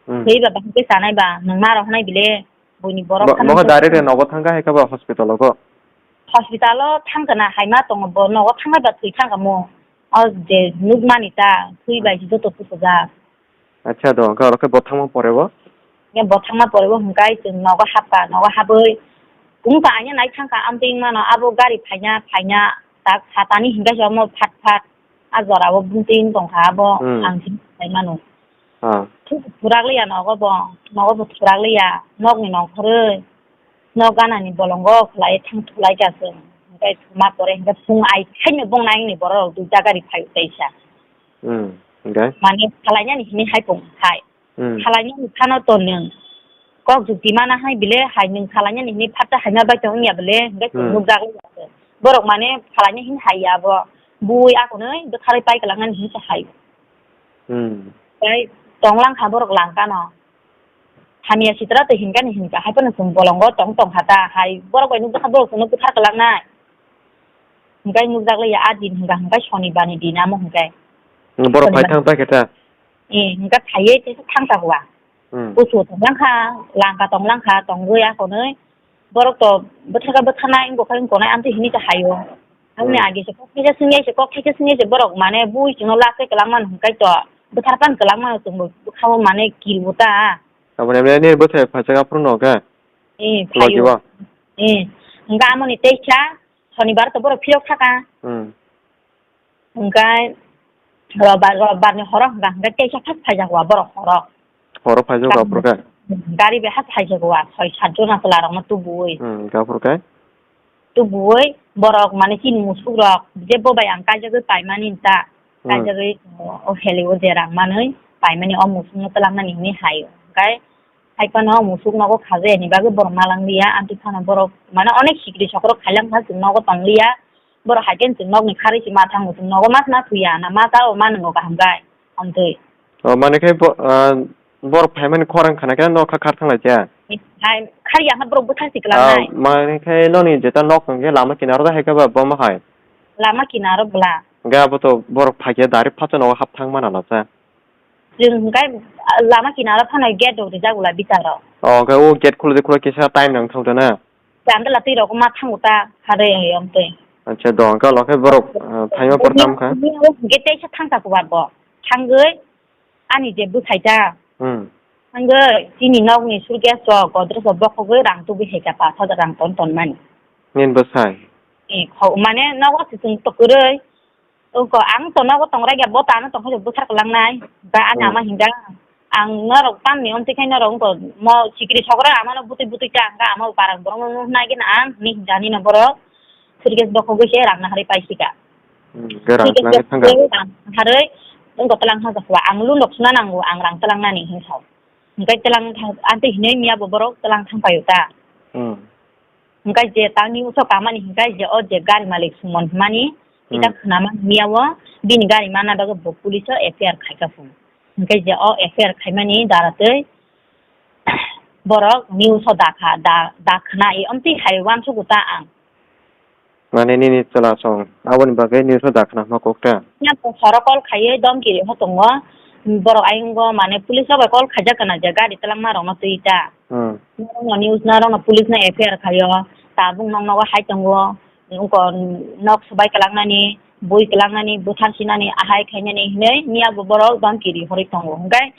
Hmm. Thwi ba bahai khe chanai ba, nwng ma rohonai bile, buini borok. Bo-, phano nogo direct nogo thangkha hai khe ba hospital o go? Hospital o thangkha na hai ma tongo, bo nogo thangkha ba thwi thangkha mo. O je nukmani ta, thwi bai se joto thupajak. Acha do, hwnkhe oro khe bo thangma pore bo? Hwnkhe bo thangma pore bo hwnkhe chwng nogo hapkha, nogo habwi kung ta aina nai thangkha, amtwi wngmano abo gari phaina, phaina tak satani hwnkhe se omo phat phat a jorao bumtwi wng tongkha abo Hmm. ang sini sai mano. Ah. Thurak liya nogo bo, nogo bo thurak liya, nokni nongkhorwi. No ganani bolongo khwlai thang thulai ka chwng. Hwnkhe thuma pore hwnkhe phung ai thaino bongni ayangni borok rok duita gari phai teisa. Hmm, hwnkhe? Mane khwlainani hwnwi hai phung hai. Hmm. Khwlainani phano to nwng kok jukti mana hai bile hai nwng khwlainani hwnwi phatta haima bai tong wngya bile hwnkhe chwng Hmm. nukjak lai ya se. Borok mane khwlaina hwnwi hai ya abo. Bui akonwi bwtharwi pai kwlangnani hwnwi se hai. Hmm. Tei tonglang kha borok langkano. Hamya sitra twi hinkani hinka, hai phano chwng bolongo tong tong kha ta, hai borok bai nukjakha borok chwngno bwthar kwlangnai. Hinkhe nukjak liya a din hinka, hinkhe sonibar ni din amo hinkhe. Borok Sonibar. Phai thang ta khe ta? Eh, hinkhe phaiwi tei thang ta hua. Hmm. Kusu tong lang kha, langka tong lang kha, tongwi akonwi. Borok to bwthaka bwthanai wngkha wngkha nai amtwi hinwi ta haio. Aboni Hmm. age se kok thaisa swngyai se kok thaisa swngyai se borok mane bui chwngno lak khe kwlangmano hwnkhe to bwthar pan kwlangmano chwngbo bwkhao mane kirbo ta. Aboni aboni nini bwthai phaijak aphuru no khe? Eh, Logi phaio. Wa? Eh, hwnkhe amoni teisa sonibar to borok phirok thaka. Hmm. Hwnkhe robar, robar ni horo hwnkha hwnkhe teisa thak phaijago borok horo. Horo phaijago aphuru khe? Gari bai ha phaijago a, soi sat jona chwla rokno tubuwi. Hmm, hwnkhe aphuru khe? Tubuwi borok mane chini musuk rok je bo bai ang kaijagwi paimani ta. Hmm. Kaijagwi o heli o je rang manwi paimani o musuk no twlangnani hinwi hai. Hwnkhe hai phano musuk nogo khajayani bagwi borok malang liya, amtwi phano borok mane onek sikri sokrok khailang kha chwng nogo tong liya. Borok hai khe chwng nokni kharwi se ma thango, chwng nogo ma khna thuya, na ma cha o ma nwngo kaham khe, amtwi. O, mane khe bo, ah, borok phaimani khorang khana khe nokha khar thang lai cha? Hai, khar ya khe borok bwthar si kwlang nai. Ah, mane khe noni jeta nok tong khe lama kinaro da hai khe ba, bo ma hai? Lama kinaro bwla. Hwnkhe abo to borok phai khe direct phacha nogo hap thang mana na cha? Chwng hwnkhe lama kinaro phano gate rok rijak bwla bichar rok. O, hwnkhe o gate khuludi khulai kisa time nang thang ta na? Chandala twi rok ma thango ta, hare yom twi. Acha, do, hwnkhe alo khe borok, ah, phaima por tam kha? Hwnkhe teisa thang ta kubar bo. Thangwi ani je bwsai ta. Hmm. Thangwi chini nokni suitcase rok, godrej rok bokhogwi rang tubui hai kha pash hajar rang ton ton mani. Nini bwsai? Eh, kho, mane nogo se chwng to kwrwi. Oko ang to nogo tong raida, bo to ano tong khe bwthar kwlangnai. Ba ani Hmm. ama hinda, ang norok tamni omtwi khai norok wngkha mo sikiri sokra amano bwtwi bwtwi ta hwnkha ama parang borok no nai gina ang ni hinda nini borok suitcase bokhogwi se rang naharwi paisika. Hmm, ge rang Suitcase twlangwi thangkha. Bokhogwi rang naharwi wngkha twlang thangkha ang lundok suna nango ang rang twlangnani hinwi sao. Hwnkhe twlang thang, amtwi hinwi miya bo borok twlang thang paio ta. Hmm. Hwnkhe je tangni uso kamani hwnkhe je o je gari malik Sumon hwnmani, ita Hmm. khwnama miya o bini gari manna bagwi bo police o F I R khaikha phung. Hwnkhe je o F I R khaimani dara twi borok news o dakha, da, da khna i omtwi hai uansugo ta ang. Mane nini chwla song aboni bagwi news o da khna hwnma kok ta? Nya to horo call khaiwi domki ri ho tongo. Borok ayungo mane police rok bai call khaijak kana je gari twlangma rokno twi ta. Hmm. Norokno news, norokno police no F I R khaio, tabuk nok nogo hai tongo, wngkha nok swbai kwlangnani, bui kwlangnani, bwthar sinani, ahai khainani hinwi miya bo borok domki ri horwi tongo. Hwnkhe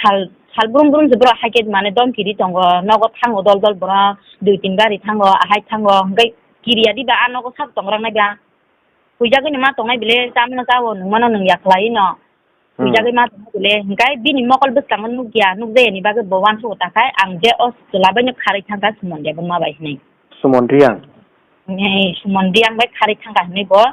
sal, sal brum brum se borok hai khe mane domki ri tongo, nogo thango dol dol borok, dui tin gari thango, ahai thango, hwnkhe kiriya diba a nogo sak tong rang nai ba. Huijagwi no ma tongnai bile, chamano chao, nungmano nungya khlaiwi no. Hmm. Huijagwi ma tongnai bile, hwnkhe bini mokol bwskango nukya, nukjayani bagwi bo uansugo ta khai, ang je o chwla bai no kharwi thangkha Sumon Debbarma bai hinwi. Sumon Riang? Eh, Sumon Riang bai kharwi thangkha hinwi bo.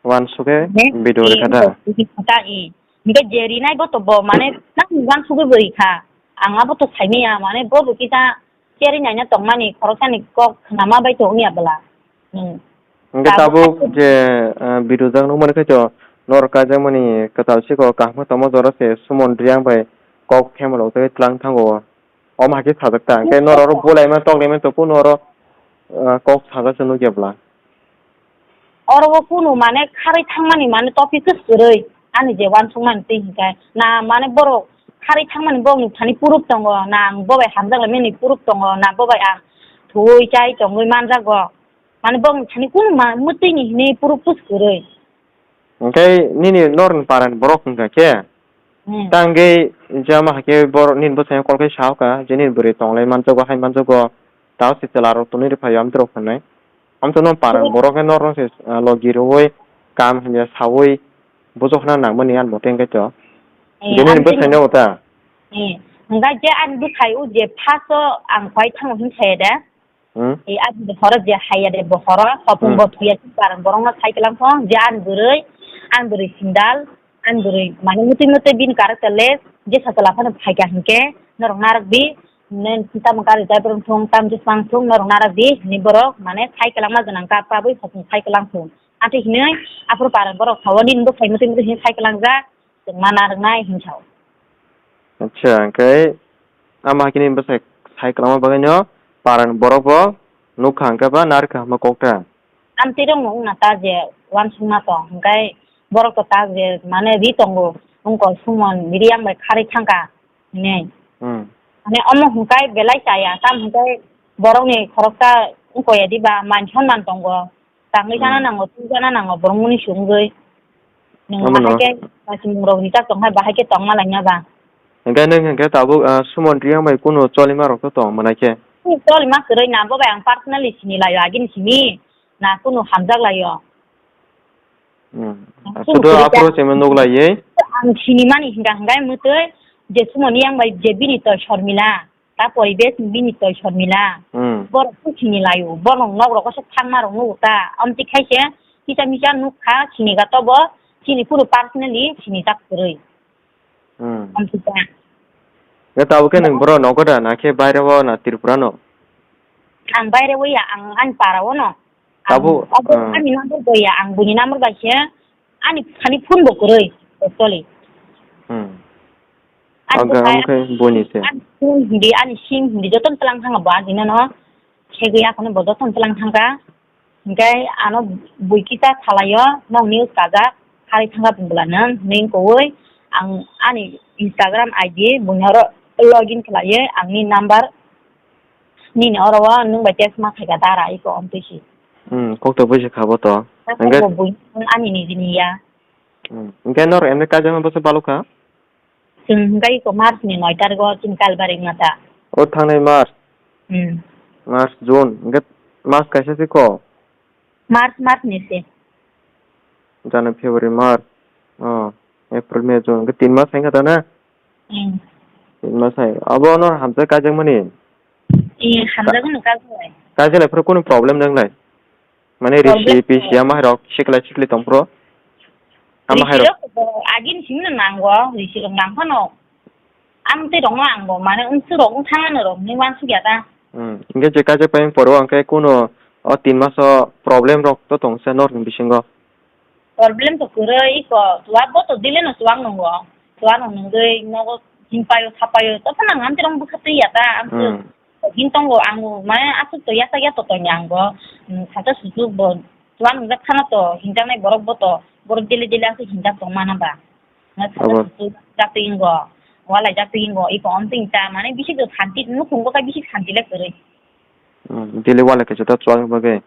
Uansugwi Ne? Video Eh, rikha da? Video rikha da, eh. Hwnkhe je rinai bo to bo, mane, nang uansugwi bo rikha. Ang abo to saimanya, mane, bo bo kisa Cherry naina tongmani khoroksani kok khnama bai tongya bwla. Hmm. Hwnkhe tabuk tabuk je, ah, video jak nukmani khe to norok kaijakmani kwtal siko kaham khe tongma jora se Sumon Riang bai kok phemalo tei tlang thango. Omo hai khe sajak ta. Hwnkhe norok oro bulaima toklaima to phano oro, ah, kok sajak se nukya bwla. Oro o kunu mane kharwi thangmani mane topic khe kwrwi. Ani je uansukmani twi hinkhe na mane borok kharwi thangmani borokni thani proof tongo, na ang bo bai hamjak laimani proof tongo, na bo bai ang thuwi chai tongwi manjago. Mane borokni thani kunu ma-, mwtwini hinwi proof khe kwrwi. Hinkhe nini norokni parani borok hinkha khe? Hmm. Tangwi jama hakhe borok nini bwsai call khe sahoka je nini bwrwi tonglai manjago hai manjago tao se chwla rok tonwi rwphaio amtwrok hwnwi. Amtwno paran borok khe norok se, ah, logi rwui kam hamya saui bujok khna nangmani ani mote hwnkhe to. Eh, je nini bwsai no ta. Eh, hwnkhe je ani bwsai o je first o ang phai thango hwn saya da. Hmm? E, ani horo je haya de bo horo, hopung Hmm. bo thuya si parang borok no sai kelang thong, je ani bwrwi, ani bwrwi sindal, ani bwrwi mane mutui mutui bini character le, je sa chwla phano phaikha hinkhe, norok narwk di, ne tamo gari driver wng thung, tam je swng thung, norok narwk di, hinwi borok mane sai kelang ma gwnang ka pabwi hopung sai kelang thung. Ate hinwi aphuru parang borok sao nini bwkhai mutui mutui hinwi sai kelang jak, chwng ma narwk nai hinwi sao. Acha, hwnkhe ama hakhe nini bwsai sai kwlangma bagwi no parani borok bo nukha hwnkhe ba narwkha hwnma kok ta. Amtwirok no wngna ta je uansukma tong, hwnkhe borok to ta je mane ri tongo, wngkol sumon riyang bai kharwi thangkha hinwi. Hmm. Mane omo hwnkhe belai chaya, tamo hwnkhe borokni khoroksa wngkoi ya diba, man sonman tongo. Tangwi sana Hmm. nango, twi sana nango, borok muni sungwi. Nwng Omo no. Bahai khe kasimung rok rijak tong hai, bahai khe tongma laina ba. Hwnkhe nwng hwnkhe tabuk, ah, sumon riyang bai kunu cholima rok to tong mwnai khe. Kunu cholima kwrwi na, bo bai ang personally sini laio, agini simi na kunu hamjak laio. Hmm. Ang Aswk kunu to kwrwi aphuru ta- simi nuk laiwi. Ang sini mani hingka hingka mwtwi je sumon riyang bai je bini to Shormila. Ta poribesh bini toi Shormila. Hmm. Borok khe sini laio. Borok nok rogo se thangma rok nugo ta. Amtwi khai se kisa misa nuk kha sini ga tobo sini phuru personally sini tak kwrwi. Hmm. Amtwi ta. Ya tabuk khe nwng borok nogo da na khe baire o na Tripura no? Ang baire o ya, ang ani para o no. Ang Abo, abo ah. Ani number bo ya, ang buni number bai se ani, ani phone bo kwrwi, actually. Hmm. Ani Ang bwsai, ang khe boni se. Ani phone hindi, ani sim hindi, jotono tlang thang bo, ani no, no. Segwi akhano bo jotono tlang thangkha. Hingkhe ano bui kisa salaio, nokni kajak, hari thangkha bwla nang, ning kowoi, ang ani Instagram I D buni oro login khlaiwi, angni number Nini oro o nwng bai text ma khaika dara iko omtwi si. Hmm, kok to buji kha bo to. Hwnkhe bo bui ani nijini ya. Hmm, hwnkhe nor emne kaijakma bwsa balukha? Chwng hwnkhe iko March ni noi tarik o chini Kalbari wngna ta. O thangnai March? Hmm. March, June, hwnkhe mas kaisa se ko? March, March ni se. January, February, March, oh, April, May, June, hwnkhe tin mas hai kha ta na? Hmm. Tin mas hai. Abo no hamjak kaijakmani? Eh, hamjak no kaijaknai. Kaijaklai phuru kunu problem nang lai? Mane risi, pisi, ama hai rok sikla sikli tong phuru? Ama hai rok. Risi rok agini simi no nango, risi rok nang phano. Ang tei rok no ang bo mane wngsu rok wng thang ano rok ni wansuk ya ta. Hmm. Hingke je kaisa payung poro hingke kuno o tin maso problem rok to tong se nor ni bisingo. Problem to kwrwi iko chuwak bo to dile no chuwak nungo. Chuwak no nungwi nogo jinpayo sapayo to phano ang amtwi rok bwkha twi ya ta ang. Hmm. Hin tongo ang mane aswk to yasak ya to tongya ang bo. Hmm, sata suchuk bo chuwak nungjak phano to hinjaknai borok bo to borok dile dile aswk hinjak tong mana ba. Abo. Jatwi ingo, walai jatwi ingo, iko omtwi ta, mane bisi do santi, nukhung bo kai bisi santi le kwrwi. Hmm, daily walai kaisa ta chuwak bagwi.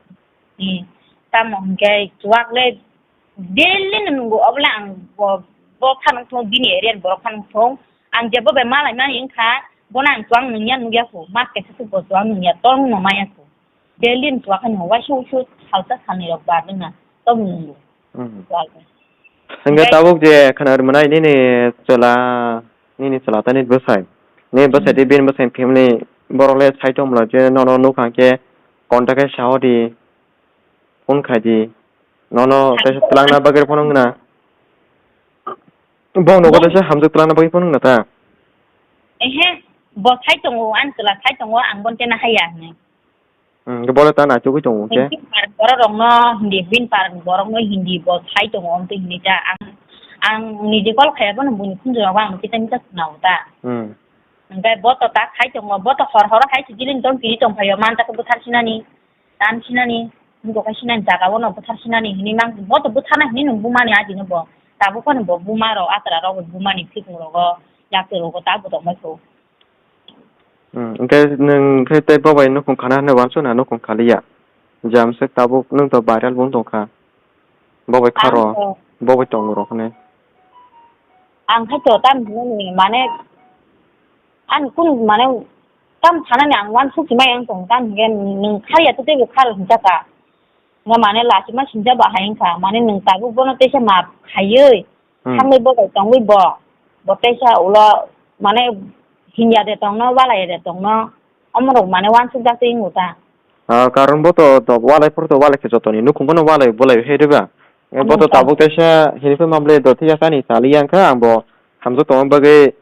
Hmm, tamo hwnkhe chuwak le daily no nungo, obo le ang bo, bo phano thung, bini area ni borok phano thung, ang je bo bai malai mani wngkha, bono ang chuwak nungya nukya kho, mas kaisa se bo chuwak nungya, tong no maya kho. Daily ni chuwak khe no waisa waisa salsa salni rok bar wngna tong nungo. Hmm. Chuwak. Hingke tabuk je khwna rwmani nini chwla, nini chwla tani bwsai. Nini bwsai tei bini bwsai family borok le sai tongmwla je nono nukha hwnkhe contact khe sa hodi, phone khai di. Nono kaisa twlangna bagwi phone wngna. Bo nogo kaisa hamjak twlangna bagwi phone wngna ta? Ehe, bo sai tongo, ani chwla sai tongo, ang bono tena haya hinwi. Hmm, bole ta naitugwi tongo khe. Bin par borok rokno hindi, bin par borokno hindi bo sai tongo, omtwi hinwi ta ang, ang niji call khaya bono buini phunjwk rok ang kisa misa khwnao ta. Hmm. Hwnkhe bo to ta sai tongo, bo to hor horo hai se gilini tong kiri tong phaio, man ta khe bwthar sinani, tan sinani, wngkok hai sinani, jaga bono bwthar sinani hinwi mang, bo to bwtharna hinwi nung bumani ajino bo. Tabuk phano bo buma rok, atra rok bumani phikung rogo, yakti rogo ta bo tongbai kho. Hmm, hwnkhe nwng khe tei bo bai nukhung khana hinwi uansukna nukhung khaliya. Jam se tabuk nwng to viral bo wng tongkha. Bo bai kharo, bo bai tongo rok hinwi. Ang khaito tam hinani mane, ani kun mane tam sanani ang uansuk si mai ang tong tam hinge nwng khariya to teibo kharo hinjaka. Nga mane lachima sinjaba hai wngkha, mane nwng tabuk bono teisa map khaiwi Hmm. thangwi bo bai tongwi bo, bo teisa ulo mane hinya de tongno, walai de tongno, omorok mane uansuk jak tei wngo ta. Ah, karon bo to, to walai phuru to walai khe jotoni nukhung bono walai bolai he diba? Eh, bo to Ano ta. Tabuk teisa hini phai mamle do thiya sani sali yang kha ang bo hamjak tongma bagwi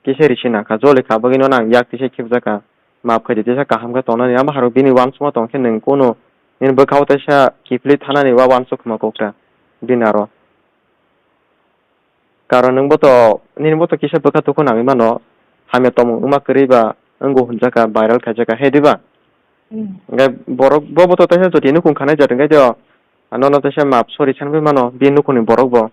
kisa risi nang kha, joli kha bagwi no nang yak tisa khibjak kha. Map khai di tisa kaham khe tongnani, amo harok bini uansukma tong khe nwng kunu nini bwkhao teisa kiphilwi thanani wa uansuk khma kok ta bini aro. Karon nwng bo to, nini bo to kisa bwkha tukhuk nangwi mano, hamya tongmung wngma kwrwi ba wngo hwnjak kha, viral khaijak kha, he diba? Hmm. Hwnkhe borok bo, bo to teisa jotini nukhung khanai jat hwnkhe to, nono teisa map sorry sanwi mano, bini nukhungni borok bo.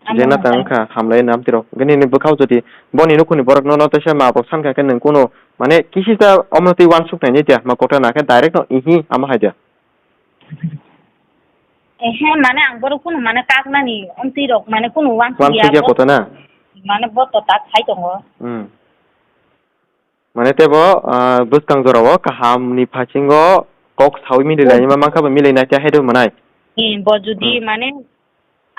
Amo Je na tang kha. Kha, hamlai nam tirok. Hwnkhe nini bwkhao jodi boni nukhungni borok nono teisa map rok san kha khe nwng kunu, mane, kisi ta omo twi uansuk nai ni tiya, ma kota na khe direct no ihi amo hai dia. Ehe, mane ang borok kunu mane kaknani, omtwi rok mane kunu uansuk ya. Uansuk ya bo. Kota na? Mane bo to tak khai tongo. Hmm. Mane tebo, ah, bwskang jorao kahamni phasingo kok saui milai Bo- laima mankha ba milai nai khe hai rw mwnai. Eh, bo judi Hmm. mane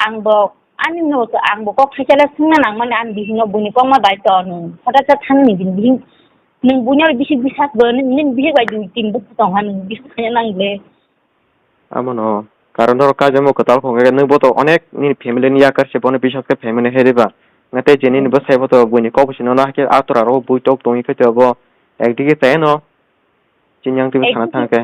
ang bo ani no ang bo kok thaisale swngna nang mani ani bihikno buini kokma bai to nwng hota khe thangni bini bihik nwng buino bisik bisas bo nini bihik bai dui tin bwswk tong ha nwng bisik khaina nang le. Amo no. Karon norok kaijakma kwtal khong khe nwng bo to onek nini family ni yakar se bono bisas khe family hai riba. Nang tei je nini bwsai bo to buini kok bisino no hakhe atora ro bui tok tongwi khe to bo ekdigi chaya no. Chini yang twi sana thang khe.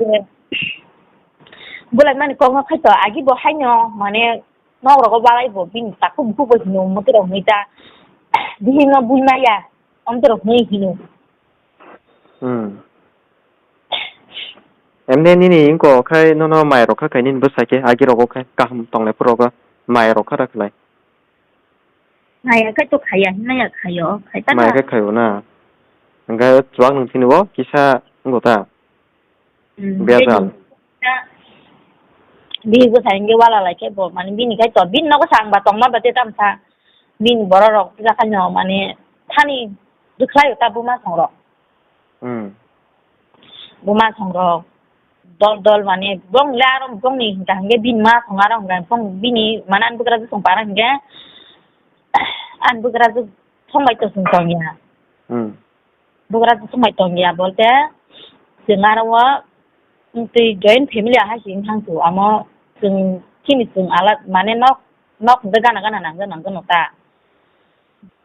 Bulai mani kok no khai to agi bo haino mane nok rogo balai bo bini takhuk bukhuk bo hino mote rok hinwi ta. Bihik no bui maya. Omte rok hinwi hino. Hmm. Emne nini wngkok khai nono mai rok kha khai nini bwsai khe agi rogo khai kaham tonglai phuru rogo mai rok kha da khlai. Mai khe to khaiya hinmaya khaio khai ta. Mai khe khaio na. Hwnkhe chuwak nwng thini bo kisa wngkho ta. Hmm, bejal. Bini bwsai hwnkhe wala lai khe bo mani bini khai to bini nogo sa ang ba tongma ba te tamsa bini borok rok tisa khai no mani thani rwkhlai ta buma song rok. Hmm. Buma songrok dol dol mane bong le aro bongni hingka hingke bini ma song aro hingka bong bini mane ani bugra song para hingke ani bugra song bai to song tong ya. Hmm. Bugra song bai tong ya bolte chwng aro o twi joint family ahai se wng thang su amo chwng chini chwng alad mane nok nok hingke gana gana nang gana gana ta.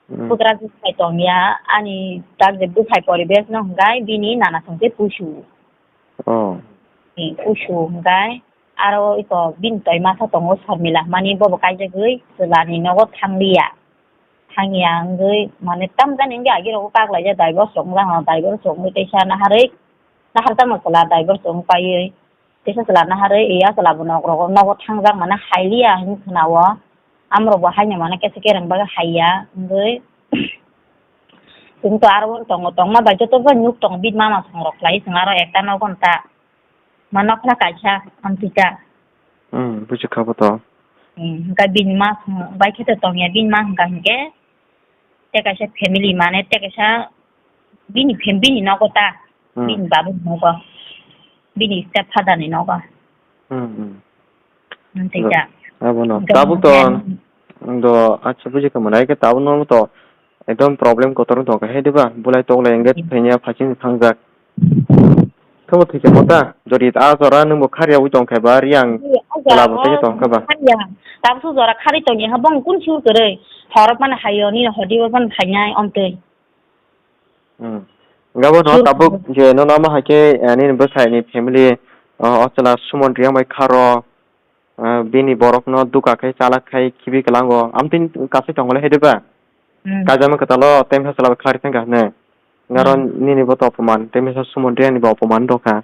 Hmm. Bugra je sai tong ya, ani tak je buphai poribesh no hwnkhe bini nana song se pusu. Oh. Ni pusu hwnkhe aro iko bini toi masa tongo Sarmila hwnmani bobo kaijagwi chwla ni nogo thang liya. Thang ya wngwi mane tamjani wngwi agi rogo kak laijak divorce rok wngla divorce rok wngwi teisa naharwi nahar tamo chwla divorce rok wng paiwi. Teisa chwla naharwi iya chwla bo nok rogo nogo thangjak mane hai liya hinwi khwna o. Amrok bo haino mane kesa kereng bagwi hai ya wngwi. Chwng to aro bo tongo tongma bai joto bo nuk tongo bini mama song rok khlai chwng aro ekta nogo ta. Ma nokla kaisa amtwi ta. Hmm, buji kha bo to. Hmm, hwnkhe bini ma song bai khe to tong ya bini ma hwnkha hinkhe. Tei kaisa family mane tei kaisa bini fam-, bini nogo ta, hmm, bini babu nogo, bini step father ni nogo. Hmm, hmm. Tei ta. Abo no. Tabuk to, do, acha, buji kha mwnai khe tabuk no to ekdom problem kotor tong kha he diba? Bulai toklai engage, hmm, thainya phasing thangjak. Khe bo thwikhe mota, jodi a jora nwngbo khariyaui tongkhe ba riyang chwlabo tei tongkhe ba. Khariya. Tabuk jora khari tongya ha bong kun sur kwrwi. Horok mano hayo, nini hodi bo phano phainai omtwi. Hmm. Gabo no sur tabuk kwrwi. Je nono ma hai khe, eh, nini bwsai ni family, oh, o chwla Sumon riyang bai kharo. Ah, bini borokno duka khai chalak khai khibi kwlango. Amtwini kasai tongole hai diba? Hmm. Kajama kwtalo temsa chwla khlai thangkha hwnwi. Naro, hmm, nini bo to opoman, temsa Sumon riyani bo opoman dokha.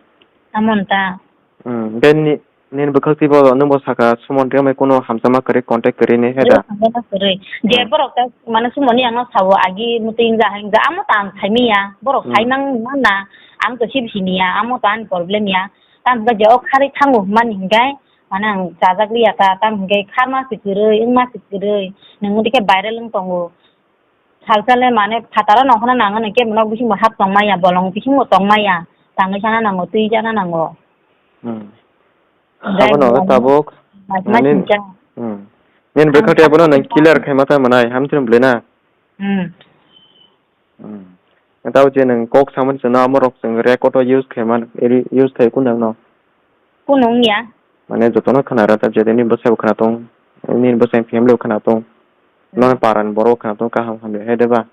Amon ta. Hmm, then ni, nini bwkhak twi bo nwng bo sakha Sumon riyamai kuno hamjakma kwrwi contact kwrwi ni hai da? Hamjakma kwrwi. Je, hmm, borok ta mane Sumon ni ano sabo agi muting ja hang ja amo ta ang saimiya. Borok, hmm, saimang mana ang to sib siniya amo to ani problem ya. Tamo je o khari thango hwnmani hinkhe Mane ang chajak liya ta, tamo hwnkhe kharma se kwrwi, wngma se kwrwi, nwng wngkhe viral wng tongo. Salsa le mane phataro nongkhorno nango, nwng kebo nok bisingo hap tongmaya, bolong bisingo tongmaya, tangwi chana nango, twi chana nango. Hmm. Dai Abono bolong tabuk mas mas nini, sincha. Hmm. Nini Ang bwkha tei abono nang clear khaima ta manai, hamtrim bwlai na? Hmm. Hmm. Tao je nwng kok samani chwngno amorok chwng record o use khaima, eri-, use khai kunang no? Kunu wngya. Mane jotono khna rw ta, je nini bwsai bo khna tong, nini bwsai family bo khna tong, Hmm. nono parani borok bo khna tong, kaham hamya hai de ba?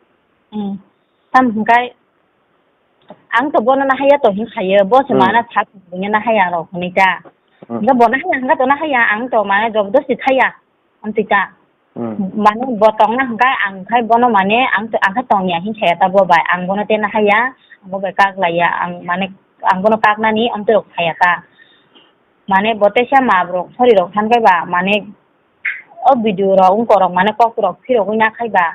Hmm. Tam hwnkhe ang to bono nahaya to hinkhayo, bo se Hmm. mana sak bunya nahaya rok hinwi ta. Hmm. Hwnkhe bo nahaya hwnkhe to nahaya, ang to mane jobdosti khaya, amtwi ta. Hmm. Mane bo tongna hwnkhe ang khai bono mane ang to, ang khe tongya hinkhayo ta bo bai, ang bono tei nahaya, bo bai kak laiya, ang mane ang bono kaknani amtwi rok khaya ta. Mane bo teisa ma borok sori rok thankhai ba, mane o video rok wngkorok mane kok rok phirogwi nakhai ba.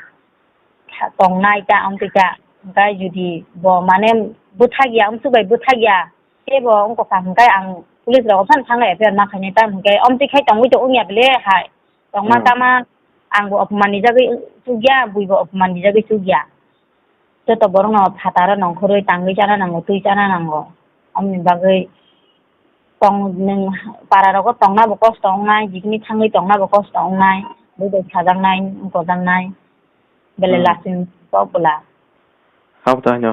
Tha-, tongnai ta, amtwi ta. Hwnkhe jodi bo mane bwthakya, amsuk bai bwthakya, tei bo wngkha hwnkhe ang police rok phano thangwi F I R ma khainai ta, hwnkhe amtwi khai tongwi to wngya bele hai. Tongma Hmm. tama ang bo opman ni jagwi chukya, bui bo opman ni jagwi chukya. Joto borok no phataro nongkhorwi tangwi chana nango, twi chana nango. Amoni bagwi tong nwng para rogo tongna bo kosto wngnai, jikni thangwi tongna bo kosto wngnai, bwdai sajaknai, wngkojaknai, belai Hmm. lasing kok bwla. Hap ta hino.